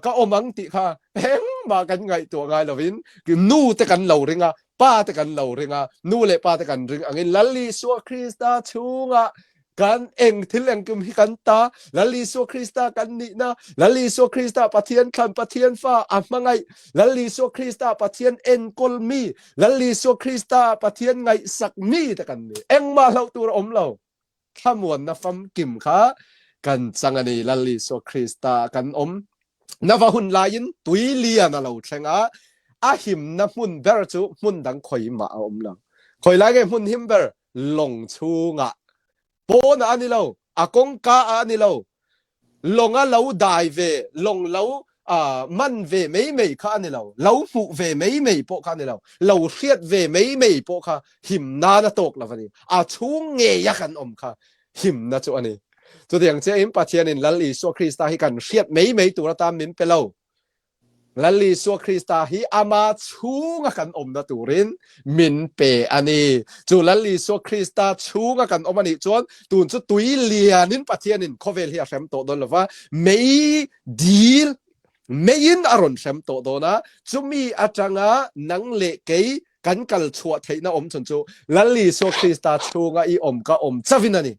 ka awm ang tih kha engmah kan ngaihtuah ngai lovin nu te kan lo ring a. Pa te kan lo ring a, nu leh pa te kan ring angin Lal Isua Krista chhungah kan eng thil engkim hi kan ta, Lal Isua Krista kan nihna, Lal Isua Krista Pathian thlan Pathian fa a hmangaih, Lal Isua Krista Pathian enkawl mi, Lal Isua Krista Pathian ngaihsak mi te kan ni. Engmah hlauh tur a awm lo. Thlamuanna famkim kha kan chang a ni. Lal Isua Krista kan awm. Nava hun laiin tui lian a lo thleng a, a himna hmun ber chu hmun dang khawi mah a awm lo. Khawi lai nge hmun him ber? Lawng chhungah. Pawnah a ni lo, a kawngka ah a ni lo. Lawng a lo dai ve, lawng lo man ve mai mai kha a ni lo. Lo hmuh ve mai mai pawh kha a ni lo. Lo hriat ve mai mai pawh kha him nan a tawk lo a ni. A chhung ngeia kan awm kha himna chu a ni. Chutiang chiahin Pathianin Lal Isua Krista hi kan hriat mai mai tur atan min pe lo. Lal Isua Krista hi ama chhunga kan awmna turin min pe a ni. Chu Lal Isua Krista chhunga kan awm a nih chuan tun chu tui lianin Pathianin khawvel hi a hrem tawh dawn lova, mei dil meiin a rawn hrem tawh dawn a, chumi atanga nang leh kei kan kal chhuah theihna awm chhun chu Lal Isua Krista chhunga i awm ka awm chauhin a ni.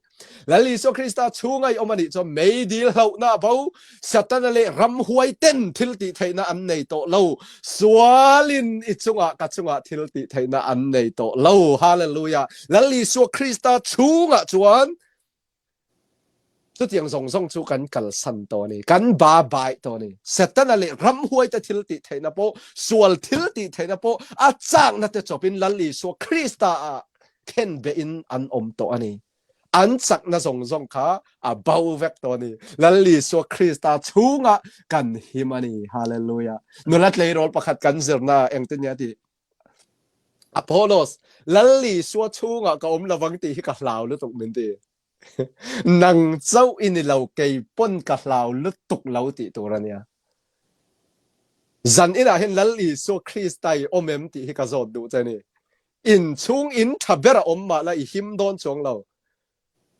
Lal Isua Krista chhunga i awm a nih chuan meidil hlauhna bo, Satana leh ramhuai ten thil tih theihna an nei tawh lo. Sualin i chungah ka chungah thil tih theihna an nei tawh lo. Hallelujah! Lal Isua Krista chhungah chuan Chutiang zawng zawng chu kan kalsan tawh a ni. Kan ba bai tawh a ni. Setana leh ramhuaite thil tih theihna pawh, sual thil tih theihna pawh a chakna te chawpin Lal Isua Krista ah khenbehin an awm tawh a ni. An chakna zawng zawng kha a bo vek tawh a ni. Lal Isua Krista chhungah kan him a ni. Hallelujah. Nula tleirawl pakhat kan zirna engtin nge a tih? Apollos, Lal Isua chhungah ka awm lovang tih hi ka hlau lutuk min ti. Nang chauh i ni lo, kei pawn ka hlau lutuk lo tih tur a nia. Zan inah hian Lal Isua Krista i awm em tih hi ka zawt duh che ni. In chhung in tha ber a awm mah la i him dawn chuang lo.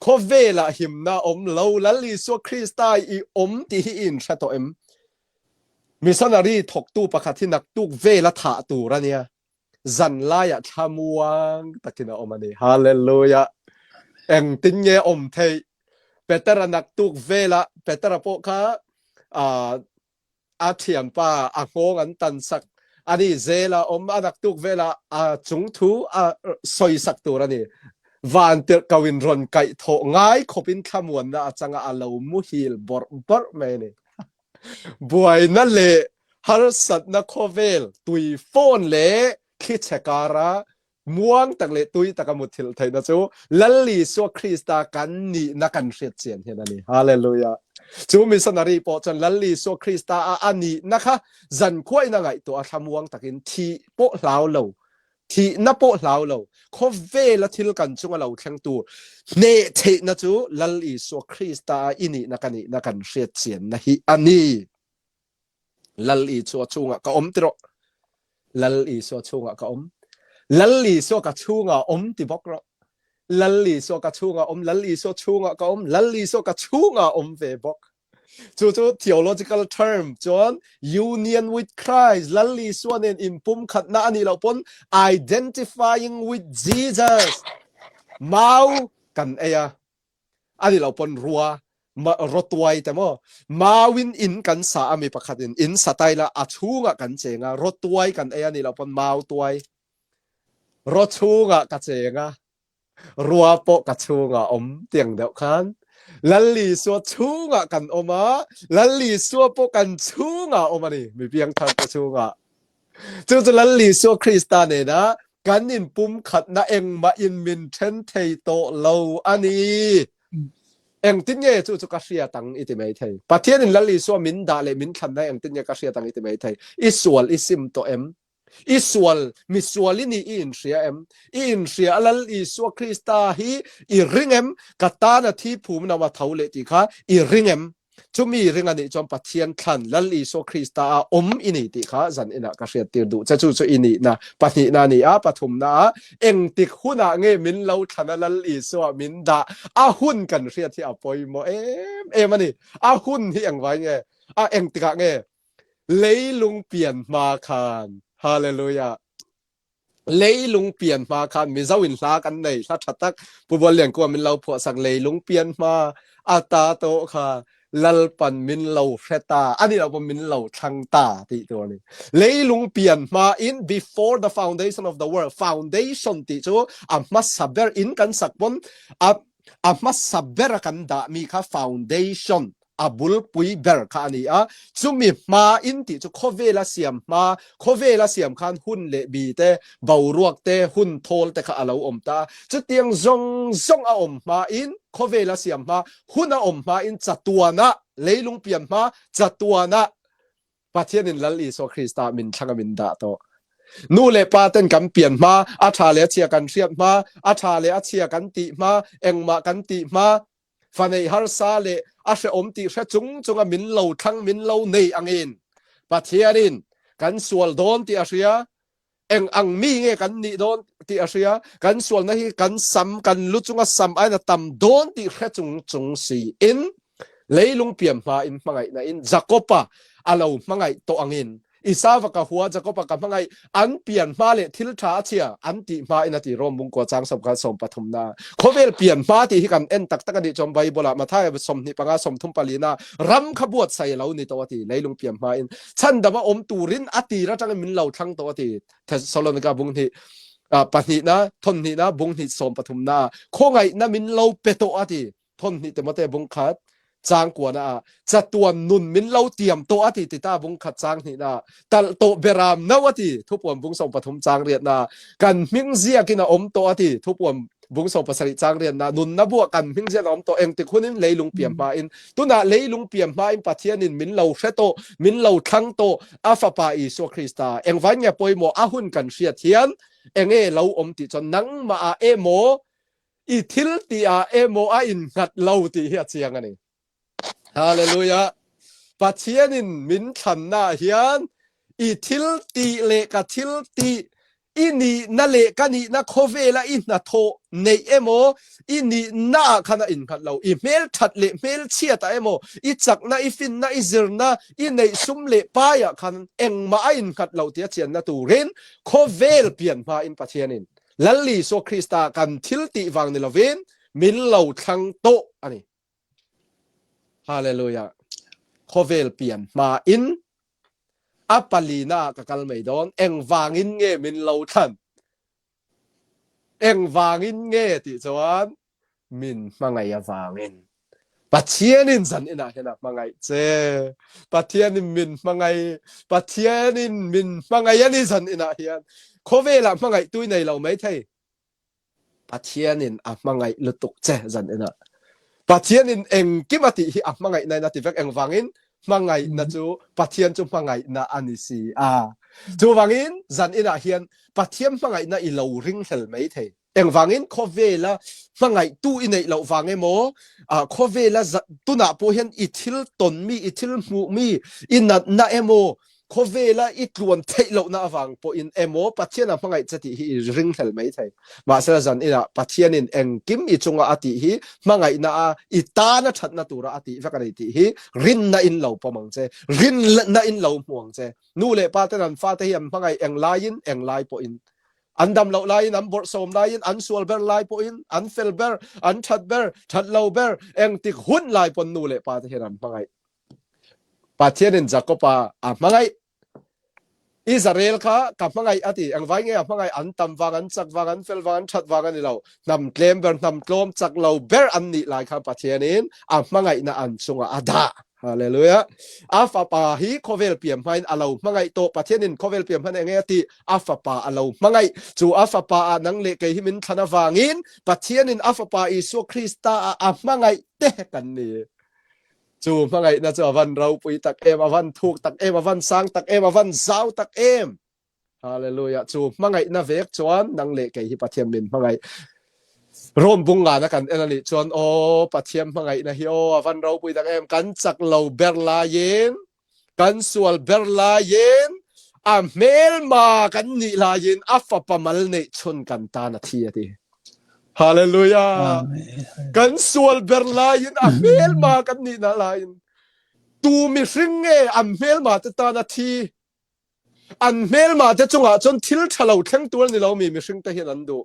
Khawvelah himna a awm lo, Lal Isua Krista i awm tih hi i inhre tawh em? Missionary thawktu pakhat hi naktuk vela thah tur a nia. Zan laiah thlamuang takin a awm a ni. Hallelujah! Engtin nge awm theih? Petera naktuk vela Petera pawh kha a thianpa a nghawng an tan sak a ni. Zela awm a naktuk vela a chungthu a sawisak tur a ni. Vantirhkoh in rawn kaihthawh ngai khawpin thlamuanna a changa a lo muhil bawrh bawrh mai a ni. Buaina leh harsatna khawvel tui fawn leh thlichhe kara muang tak leh tui taka muthilh theihna chu Lal Isua Krista kan nihna kan hriat chian hian a ni. Hallelujah. Chu missionary pawh chuan Lal Isua Krista a a nihna kha zankhuain a ngaihtuah a thlamuang takin thih pawh hlau lo Thihna pawh hlau lo, khawvela thil kan chunga lo thleng tur hneh theihna chu Lal Isua Krista a i nihna ka nihna kan hriat chianna hi a ni. Lal Isua chungah ka awm ti rawh. Lal Isua chungah ka awm. Lal Isua ka chungah awm ti bawk rawh. Lal Isua ka chungah awm, Lal Isua chungah ka awm, Lal Isua ka chungah awm ve bawk. Chu chu theological term chuan union with Christ, Lal Isua nen inpumkhatna a nih loh pawn identifying with Jesus. Mau kan ei a, a nih loh pawn rua, rawtuai te maw. Mauin in kan sa a mi pakhatin in sa ta ila a chhungah kan cheng a, rawtuai kan ei a nih loh pawn mau tuai. Raw chhungah ka cheng a, Rua pawh ka chungah awm tiang deuh khan Lal Isua chungah kan awm a, Lal Isua pawh kan chungah awm a ni, mi piangthar te chungah. Chu chu Lal Isua Krista nena kan inpumkhatna engmah in min then thei tawh lo a ni. Engtin nge chu chu ka hriat ang i ti mai thei. Pathianin Lal Isua min dah leh min thlanna engtin nge ka hriat ang i ti mai thei. I sual i sim tawh em? I sual, mi sual i nih i inhria em? I inhria a Lal Isua Krista hi i ring em? Ka tan a thi phum no a tho leh tih kha i ring em? Chumi ring a nih chuan Pathian thlan Lal Isua Krista a awm i ni tih kha zan inah ka hriattir duh che. Chu chu i nihna pahnihna a ni a, pathumna ah engtik hunah nge min lo thlan a Lal Isua min dah a hun kan hriat hi a pawimawh em em a ni. A hun hi engvai nge? A engtikah nge? Leilung pian hma khan. Hallelujah. Leilung pian hma khan Mizo in hla kan nei hla tha tak Pu Bual Lian Kua min lo phuah sak leilung pian hma ata tawh kha Lalpan min lo hre ta ani lo pawh min lo thlang ta tih tur ani. Leilung pian hma in before the foundation of the world foundation tih chu a hmasa ber in kan sak pawn a a hmasa ber a kan dah mi kha foundation a bulpui ber kha a ni a, chumi hma in tih chu khawvela siam hma, khawvela siam khan hun leh bi te, boruak te, hun thawl te kha a lo awm ta a, chutiang zawng zawng a awm hma in, khawvela siam hma, hun a awm hma in chatuana, leilung pian hma, chatuana Pathianin Lal Isua Krista min thlang a min dah tawh. Nu leh pa ten kan pian hma, a tha leh a chhia kan hriat hma, a tha leh a chhia kan tih hma, engmah kan tih hma, Fa neih harsa leh a hrehawm tih hre chung chunga min lo thlang min lo nei angin Pathianin kan sual dawn tih a hria, eng ang mi nge kan nih dawn tih a hria, kan sualna hi kan sam kan lu chunga sam aiin a tam dawn tih hre chung chung siin leilung pian hmain hmangaihna in Jakoba a lo hmangaih tawh angin Isava ka hua, Jakoba ka hmangaih, an pian hma leh thil ṭha a chhia an tih hma in a ti Rom bungkua chang sawmkhat 13 na. Khawvel pian hma tih hi kan en tak tak a nih chuan Bible ah Matthai 25 34 na ram kha buatsaih a lo ni tawh a ti leilung pian hma in chhandam a awm turin a tir atangin min lo thlang tawh a ti Thessalonika bung hnih pahnihna thonhnihna bung hnih 13 na khawngaihna min lo pe tawh a ti thonhnih Timote bung khat chang kuana ah chatuan nun min lo tiam tawh a ti ti ta bung khat chang hnih na tal tawh beram no a ti thupuan bung som pathum chang riat na kan hming ziakin a awm tawh a ti thupuan bung som pasarih chang riat na nun na bua kan hming ziak a awm tawh engtik hunin leilung piam hma in tuna leilung piam hma in Pathianin min lo hre tawh min lo thlang tawh a fapa Isua Krista engvai nge pawimawh a hun kan hriat hian enge lo awm tih chuan nangmah ah emaw I thil ti ah emaw a innghat lo tih hi a chiang a ni. Hallelujah. Pathian in min thlanna ah hian i thil tih leh ka thil tih, i nihna leh ka nihna khawvela i hnathawh neih emaw, i nihna ah khan a innghat lo. I hmelthat leh hmelchhiat ah emaw, i chakna, i finna, i zirna, i neih sum leh pai ah khan engmah a innghat lo tia chianna turin khawvel pian hma in Pathian in Lal Isua Krista kan thil tih vang ni lovin min lo thlang tawh a ni. Hallelujah. Khawvel pian hma in a palina ah ka kal mai dawn. Engvangin nge min lo thlan? Engvangin nge tih chuan min hmangaih avangin. Pathianin zan inah hian a hmangaih che. Pathianin min hmangaih. Pathianin min hmangaih a ni zan inah hian. Khawvelah hmangaih tui nei lo mai thei. Pathianin a hmangaih lutuk che zan inah. Pathianin engkim a tih hi a hmangaihna in a ti vek engvangin hmangaihna chu Pathian chu hmangaihna a ni si a. Chuvangin zan inah hian Pathian hmangaihna i lo ringhlel mai thei. Engvangin khawvela hmangaihtu i neih loh vang emaw, khawvela tunah pawh hian i thil tawnmi, i thil hmuhmi, i natna emaw, khawvela i tluan theih lohna avang pawhin emaw Pathian a hmangaih che tih hi i ringhlel mai thei. Mahsela zan inah Pathianin engkim i chunga a tih hi hmangaihna a i tana thatna tura a tih vek a ni tih hi rinna in lo pawm ang che, rinna in lo hmu ang che. Nu leh pa ten an fate hi an hmangaih eng laiin, eng lai pawhin An dam loh laiin, an bawrhsawm laiin, an sual ber lai pawhin, an fel ber, an that ber, that lo ber, engtik hun lai pawn nu leh pa te hian an hmangaih. Pathianin Jakoba a hmangaih. Israel kha ka hmangaih a ti. Engvai nge a hmangaih? An tam vang, an chak vang, an fel vang, an that vang a ni lo. Hnam tlem ber, hnam tlawm, chak lo ber an nih lai khan Pathianin a hmangaihna an chungah a dah. Hallelujah. A fapa hi khawvel pian hmain a lo hmangaih tawh. Pathianin khawvel pian hman enge a tih? A fapa a lo hmangaih. Chu a fapa ah nang leh kei hi min thlan avangin Pathianin a fapa Isua Krista ah a hmangaih te kan ni. Chu hmangaihna chu a van ropui tak em, a van thuk tak em, a van sang tak em, a van zau tak em. Hallelujah. Chu hmangaihna vek chuan nang leh kei hi Pathian min hmangaih. Rom bung ngana kan en anih chuan aw Pathian hmangaihna hi aw a van ropui tak em kan chak lo ber laiin kan sual ber laiin a hmelma kan nih laiin a fapa mal neih chhun kan tan a thi a ti. Hallelujah. Kan sual ber laiin a hmelma kan nih na laiin tu mihring nge an hmelma te tan a thi? An hmelma te chungah chuan thil tha lo thleng tur a ni lo mi mihring te hian an duh.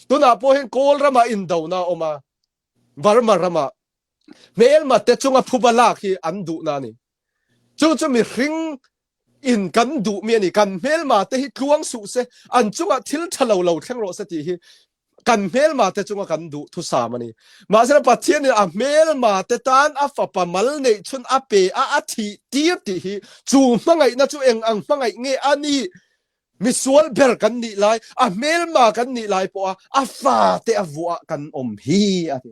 Tunah pawh hian Kawl ramah indona a awm a, Burma ramah hmelma te chunga phuba lak hi an duhna a ni. Chu chu mihring in kan duh mi a ni. Kan hmelma te hi tluang suh se, an chungah thil tha lo lo thleng rawh se tih hi kan hmelma te chunga kan duh thusam a ni. Mahse Pathian in a hmelma te tan a fapa mal neih chhun a pe a, a thih tir tih hi chu hmangaihna chu eng ang hmangaih nge a nih? Misual ber kan nih lai, a hmelma kan nih lai pawha a fate a vuah kan awm hi a ti.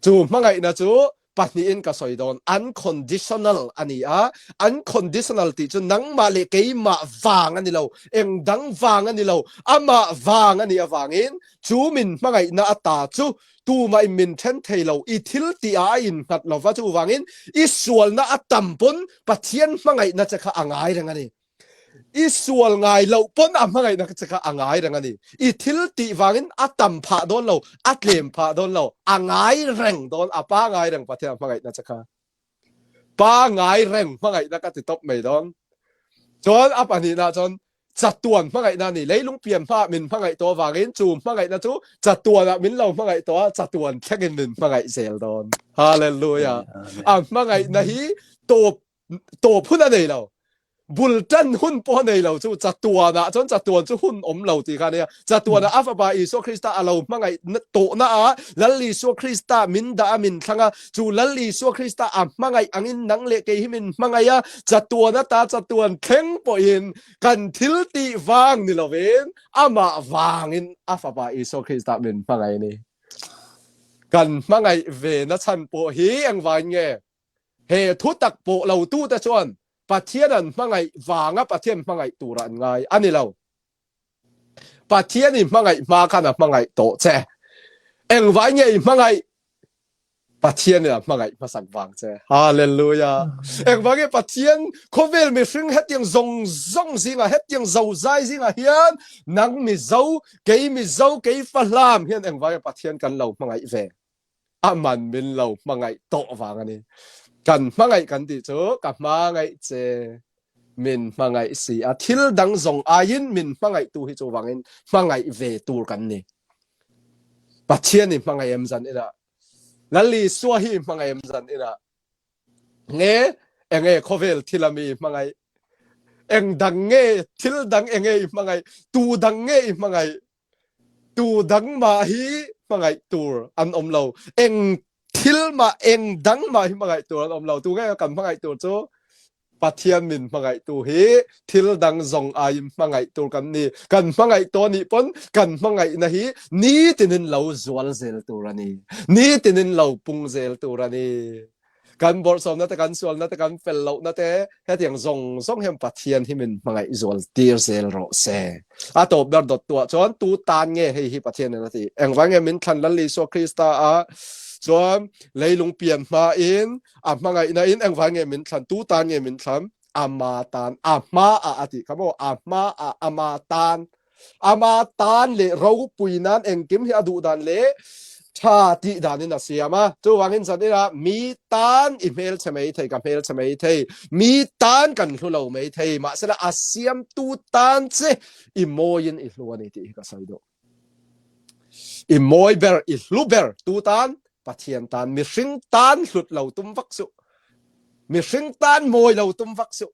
Chu hmangaihna chu pahnihin ka sawi dawn. Unconditional a ni a, unconditional tih chu nangmah leh keimah vang a ni lo, eng dang vang a ni lo, amah vang a nih avangin chu min hmangaihna ata chu tumah in min then thei lo, i thil tih ah a innghat lova, chuvangin i sualna a tam pawn Pathian hmangaihna che kha a ngai reng a ni. I sual ngai loh pawn a hmangaihna che kha a ngai reng a ni. I thil tih vangin a tam phah dawn lo, a tlem phah dawn lo, a ngai reng dawn, a pa ngai reng Pathian a hmangaihna che kha. Pa ngai reng hmangaihna ka ti tawp mai dawn. Chuan a pahnihna chuan chatuan hmangaihna a ni. Leilung pian hmaah min hmangaih tawh avangin chu hmangaihna chu chatuanah min lo hmangaih tawh a, chatuan thlengin min hmangaih zel dawn. Hallelujah. A hmangaihna hi tawp tawp hun a nei lo bul tan hun pawh a nei lo chu chatuan ah chuan chatuan chu hun awm lo tih kha ania chatuan ah a fapa Isua Krista a lo hmangaih tawhna ah Lal Isua Krista min dah a min thlang a chu Lal Isua Krista a hmangaih angin nang leh kei hi min hmangaih a chatuan ata chatuan thleng pawhin kan thil tih vang ni lovin amah vangin a fapa Isua Krista min hmangaih ni kan hmangaih ve na chhan pawh hi engvangin nge He thu tak pawh lotute chuan Pathian an hmangaih vanga Pathian hmangaih tura an ngai a ni lo. Pathian i hmangaih hma khan a hmangaih tawh che. Engvai nge i hmangaih? Pathian in a hmangaih hmasak vang che. Hallelujah. Engvang nge Pathian khawvel mihring hetiang zawng zawng zingah hetiang zozai zingah hian nang Mizo, kei Mizo, kei Fahlam hian engvang nge Pathian kan lo hmangaih ve? a man min lo hmangaih tawh vang a ni. Kan hmangaih kan tih chu ka hmangaih che min hmangaih si a, thil dang zawng aiin min hmangaih tu hi chu vangin hmangaih ve tur kan ni. Pathian i hmangaih em zan ina Lal Isua hi hmangaih em zan ina nge enge khawvel thil ami hmangaih eng dang nge thil dang enge i hmangaih tu dang nge i hmangaih Tu dang mah hi hmangaih tur an awm lo. Eng thil mah, eng dang mah hi hmangaih tur an awm lo. Tu nge kan hmangaih tur chu Pathian min hmangaih tu hi thil dang zawng aiin hmangaih tur kan ni. Kan hmangaih tawh nih pawn kan hmangaihna hi nitinin lo zual zel tur a ni. Nitinin lo pung zel tur a ni. Kan bawrhsawmna te, kan sualna te, kan fel lohna te, hetiang zawng zawng hian Pathian hi min hmangaih zual tir zel rawh se. A tawp ber dawt tuah chuan tu tan nge hei hi Pathian in a ti. Engvang nge min thlan Lal Isua Krista a chuan leilung pian hma in a hmangaihna in engvang nge min thlan tu tan nge min thlan ama tan a hma a a ti kha maw a hma a ama tan Ama tan leh ropui nan engkim hi a duh dan leh tha tih dan in a siam a. Chuvangin zan ila mi tan i hmelchhe mai thei, ka hmelchhe mai thei, mi tan kan hlu lo mai thei, mahsela a siamtu tan che i mawiin i hlu a ni tih hi ka sawi duh. I mawi ber, i hlu ber tu tan Pathian tan, mihring tan hlut lo tum vak suh. Mihring tan mawi lo tum vak suh.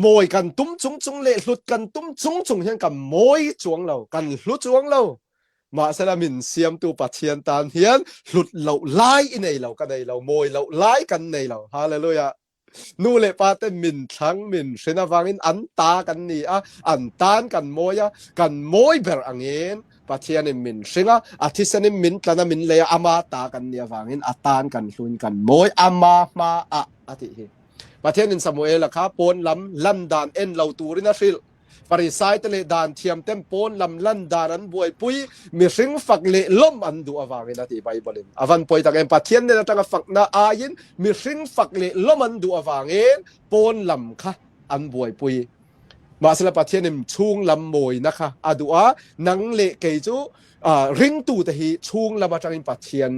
Mawi kan tum chung chung leh hlut kan tum chung chung hian kan mawi chuang lo, kan hlu chuang lo. Mahsela min siamtu Pathian tan hian hlut loh lai i nei lo, ka nei lo, mawi loh lai kan nei lo. Hallelujah. Nu leh pa te min thlang min hrin avangin an ta kan ni a, an tan kan mawi a, kan mawi ber angin Pathianin min hring a, a thisenin min tlan a, min lei a, ama ta kan nih avangin a tan kan hluin kan mawi, ama hmaah a tih hi. Pathianin Samuela kha pawn lam lan dan en lo turin a hrilh. Farisai te leh dan thiam ten pawn lam lan dan an buaipui, mihring fak leh lawm an duh avangin a tih Bible in. A van pawi tak em, Pathian nen atanga fakna aiin mihring fak leh lawm an duh avangin pawn lam kha an buaipui. Mahsela Pathianin chhung lam mawina kha a duh a, nang leh kei chu ringtute hi chhung lam atangin Pathian.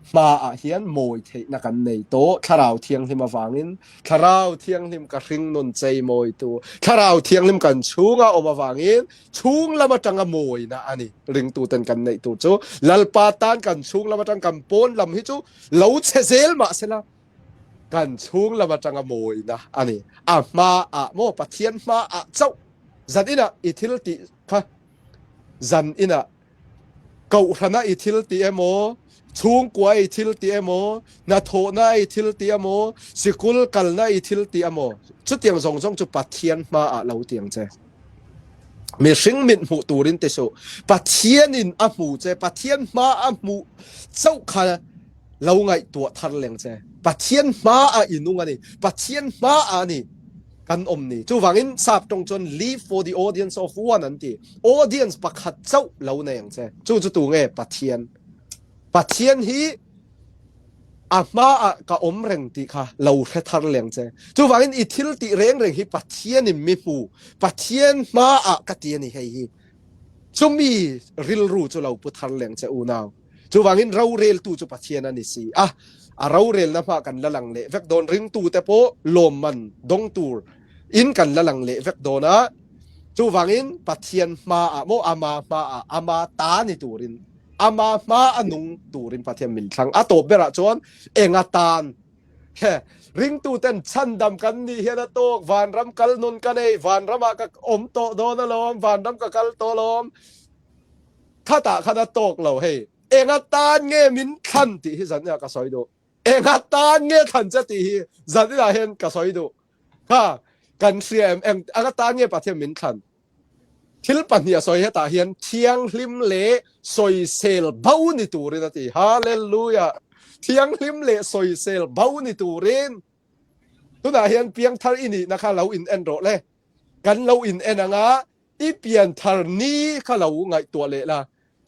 Hmaah hian mawi theihna kan nei tawh. Thlarau Thianghlim avangin, Thlarau Thianghlim ka hringnun cheimawitu, Thlarau Thianghlim kan chhunga awm avangin chhung lam atanga mawina a ni. Ringtuten kan neih tur chu Lalpa tan kan chhung lam atang kan pawn lam hi chu lo chhe zel mah sela kan chhung lam atanga mawina a ni. A hmaah maw Pathian hmaah chauh zan inah i thil tih kha zan inah Kohhrana i thil ti emaw, chhungkua i thil ti emaw, hnathawhna i thil ti emaw, sikul kalna i thil ti emaw, chutiang zawng zawng chu Pathian hmaah lo ti ang che. Mihring mit hmuh turin ti suh. Pathianin a hmu che, Pathian hma a hmuh chauh kha lo ngaihtuah thar leng che. Pathian hmaah i nung a ni. Pathian hmaah a ni. kan awm ni. Chuvangin sap tawng chuan live for the audience of one an ti. Audience pakhat chauh lo nei ang che. Chu chu tu nge? Pathian. Pathian hi a hmaah ka awm reng tih kha lo hre thar leng che. Chuvangin i thil tih reng reng hi Pathianin mi hmu. Pathian hmaah ka ti a ni hei hi. Chumi rilru chu lo pu thar leng che unau. Chuvangin roreltu chu Pathian a ni si a, a rorelna hma kan la lang leh vek dawn. Ringtute pawh lawmman dawng tur in kan la lang leh vek dawn a. Chuvangin Pathian hmaah maw ama hmaah ama ta ni turin ama hma a nung turin Pathian min thlang. A tawp berah chuan enga tan he ringtuten chhandam kan nih hian a tawk vanram kal nun ka nei vanramah ka awm tawh dawn alawm vanram ka kal tawh alawm Khatah khan a tawk lo hei. Eng atan nge min thlan tih hi zaninah ka sawi duh. Eng atan nge thlan che tih hi zaninah hian ka sawi duh. Kha kan hria em eng eng atan nge Pathian min thlan. Thil pahnih a sawi hetah hian thianghlim leh sawisel bo ni turin a ti. Hallelujah! Thianghlim leh sawisel bo ni turin. Tunah hian piangthar i nihna kha lo in en rawh le. Kan lo in en anga I pianthar ni kha lo ngaihtuah leh la,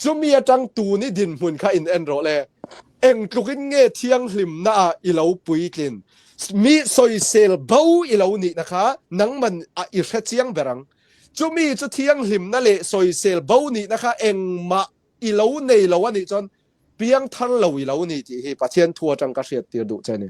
chumi atang tun i dinhmun kha in en rawh le. Eng tlukin nge thianghlimna ah i lo puitlin? Mi sawisel bo i lo nihna kha nangman a i hre chiang ber ang. Chumi chu thianghlimna leh sawisel bo nihna kha engmah i lo nei lo a nih chuan piangthar lo i lo ni tih hi Pathian thu atang ka hriattir duh che a ni.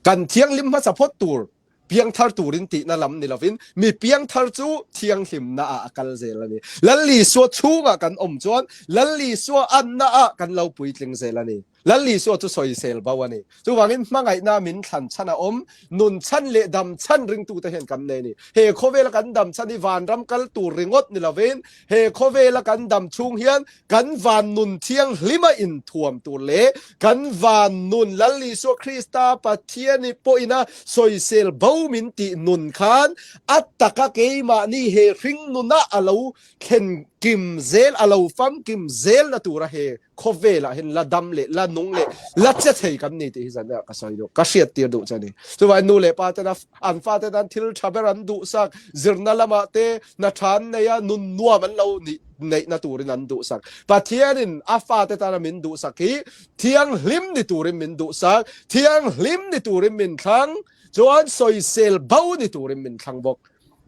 Kan thianghlim hmasa phawt tur Piangthar turin tihna lam ni lovin mi piangthar chu thianghlimna ah a kal zel a ni. Lal Isua chhungah kan awm chuan Lal Isua anna ah kan lo puitling zel a ni. Lal Isua chu sawisel bo a ni. Chuvangin hmangaihna min thlan chhan a awm, nun chhan leh dam chhan ringtute hian kan nei a ni. He khawvela kan dam chhan hi vanram kal tur ringawt ni lovin he khawvela kan dam chhung hian Kan van nun thianghlima inthuam tur leh kan van nun Lal Isua Krista Pathian i pawhina sawisel bo min tih nun khan a taka keimahni he hring nunah a lo thlen kim zel, a lo famkim zel na tura he khawvelah hian la dam leh la nung leh la che thei kan ni tih hi zan ka sawi duh, ka hriattir duh che a ni. Chuvangin nu leh pa tena an fate tan thil tha ber an duhsak, zirna lamah te hna tha an nei a, nun nuam an lo nih neihna turin an duhsak. Pathianin a fate tana min duhsak hi thianghlim ni turin min duhsak, thianghlim ni turin min thlang, chuan sawisel bo ni turin min thlang bawk.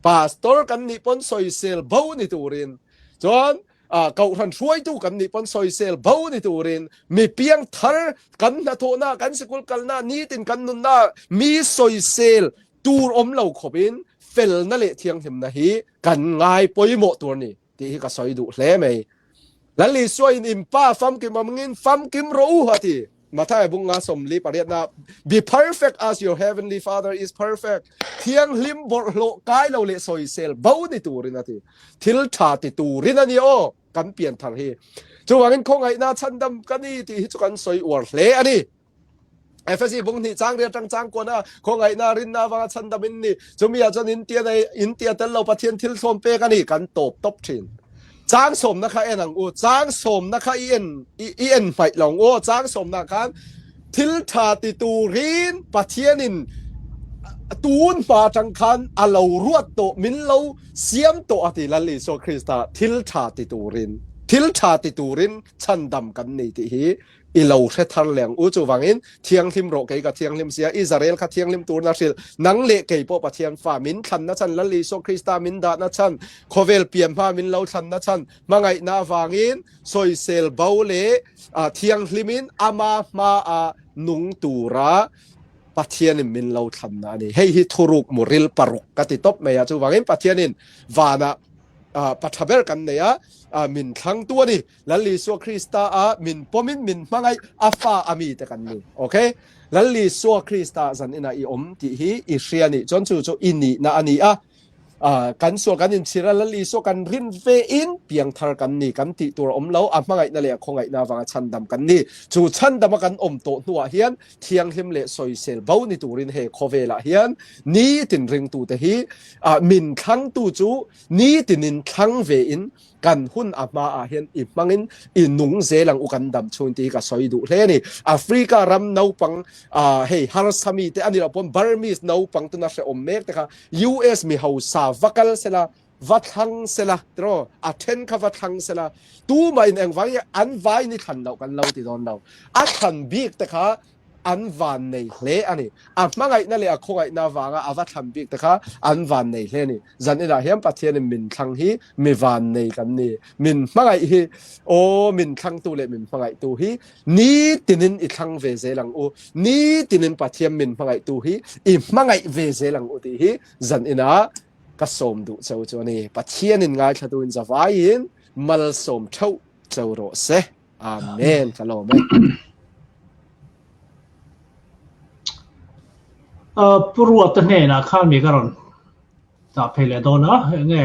Pastor kan nih pawn sawisel bo ni turin, chuan kohhran hruaitu kan nih pawn sawisel bo ni turin, mi piang thar kan hnathawhna, kan sikul kalna, nitin kan nunna mi sawisel tur awm lo khawpin felna leh thianghlimna hi kan ngai pawimawh tur ni tih hi ka sawi duh hle mai. Lal Isua in in pa famkim amangin famkim rawh u a ti. Matthai bung nga 48 na Be perfect as your heavenly father is perfect. Thianghlim bawlhhlawh kai lo leh sawisel bo ni turin a ti. Thil tha ti turin a ni aw kan pianthar hi. Chuvangin khawngaihna chhandam ka ni tih hi chu kan sawi uar hle a ni. Efesi bung hnih chang riat tang chang kuan a khawngaihna rinna avanga chhandam in ni chumi ah chuan in tia nei in tia tel lo Pathian thil thlawm pek ani kan tawp tawp thin chang sawmna kha en ang u chang sawmna kha i en i en hmaih lo ang u chang sawmna khan thil tha ti turin Pathianin tun hma tang khan a lo ruat tawh min lo siam tawh a ti Lal Isua Krista thil tha ti turin thil tha ti turin chhandam kan ni tih hi. I lo hre thar leh ang u. Chuvangin, thianghlim rawh kei ka thianghlim sia, Israel kha thianghlim turna hrilh, nang leh kei pawh Pathian fa min thlanna chhan, Lal Isua Krista min dahna chhan, khawvel pian hma min lo thlanna chhan, hmangaihna avangin sawisel bo leh thianghlimin ama hmaa nung tura Pathianin min lo thlanna a ni. Hei hi thuruk muril paruk ka ti tawp mai a, chuvangin Pathianin vanah pa tha ber kan nei a, min thlangtu a ni. Lal Isua Krista a min pawmin min hmangaih a fa a mi te kan ni. Ok? Lal Isua Krista zan ina i awm tih hi i hria nih chuan chu chu i nihna a ni a. Kan sual kan inchhir a, Lal Isua kan rin ve in piangthar kan ni kan tih tur a awm lo. A hmangaihna leh a khawngaihna avanga chhandam kan ni. Chu chhandama kan awm tawh hnuah hian thianghlim leh sawisel bo ni turin he khawvelah hian nitin ringtute hi min thlangtu chu nitinin thlang ve in kan hun a hma ah hian i hmangin i nung zel ang u kan dam chhung tih hi ka sawi duh hle a ni. Africa ram naupang hei harsa mi te ani loh pawn Burmese naupang tuna hrehawm mek te kha US mi hausa va kal sela va thlang sela tiraw a then kha va thlang sela tumah in engvang nge an vai ni thlan loh kan lo ti dawn lo a thlan bik te kha an vannei hle a ni. A hmangaihna leh a khawngaihna avanga a va thlan bik te kha an vannei hle a ni. Zan inah hian Pathianin min thlang hi mi vannei kan ni. Min hmangaih hi, aw min thlangtu leh min hmangaihtu hi nitinin i thlang ve zel ang u. Nitinin Pathian min hmangaihtu hi i hmangaih ve zel ang u tih hi zan inah ka sawm duh cheu chu a ni. Pathianin ngaithlatu in zavaiin malsawm theuh cheu rawh se. Amen. Ka lawm e. Pu Ruata hnenah khan mi ka rawn dah phei leh dawn a, enge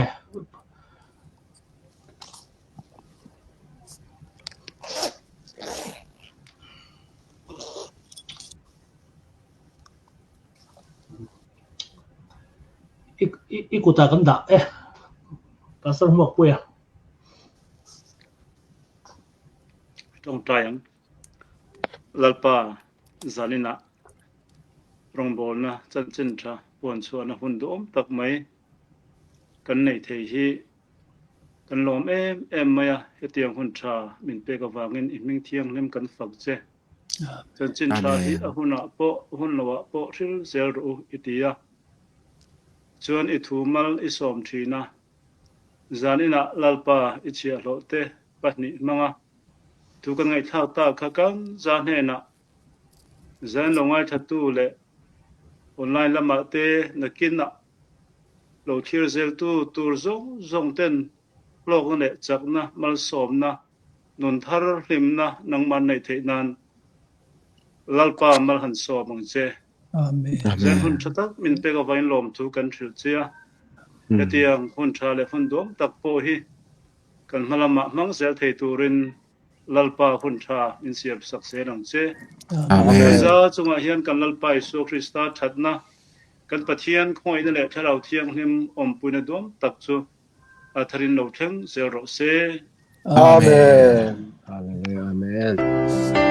i kutah kan dah e, Pastor Hmuakpuia. Tawngtai ang. Lalpa zaninah rawngbawlna chanchin tha puan chhuahna hun duhawm tak mai kan nei thei hi kan lawm em em mai a, hetiang hun tha min pek avangin i hming thianghlim kan fak che. Chanchin tha hi a hunah pawh hun loah pawh hril zel rawh u i ti a, chuan i thu mal i sawm thin a. Zaninah Lalpa i chhiahhlawh te pahnih hmanga thu kan ngaihthlak tak kha kan za hnenah zan lo ngaithatu leh online lamah te nakinah lo thlir zeltu tur zawng zawng ten hlawkna leh chakna, malsawmna, nun thar hlimna nangmah an neih theih nan Lalpa mal han sawm ang che. Zan hun tha tak min pek avangin lawmthu kan hrilh che a, hetiang hun tha leh hun duam tak pawh hi kan hma lamah hmang zel thei turin Lalpa hun tha min siam sak zel ang che. Kan za chungah hian kan Lalpa Isua Krista thatna, kan Pathian khawngaihna leh Thlarau Thianghlim awmpuina duam tak chu a tharin lo thleng zel rawh se. Amen. Hallelujah. Amen.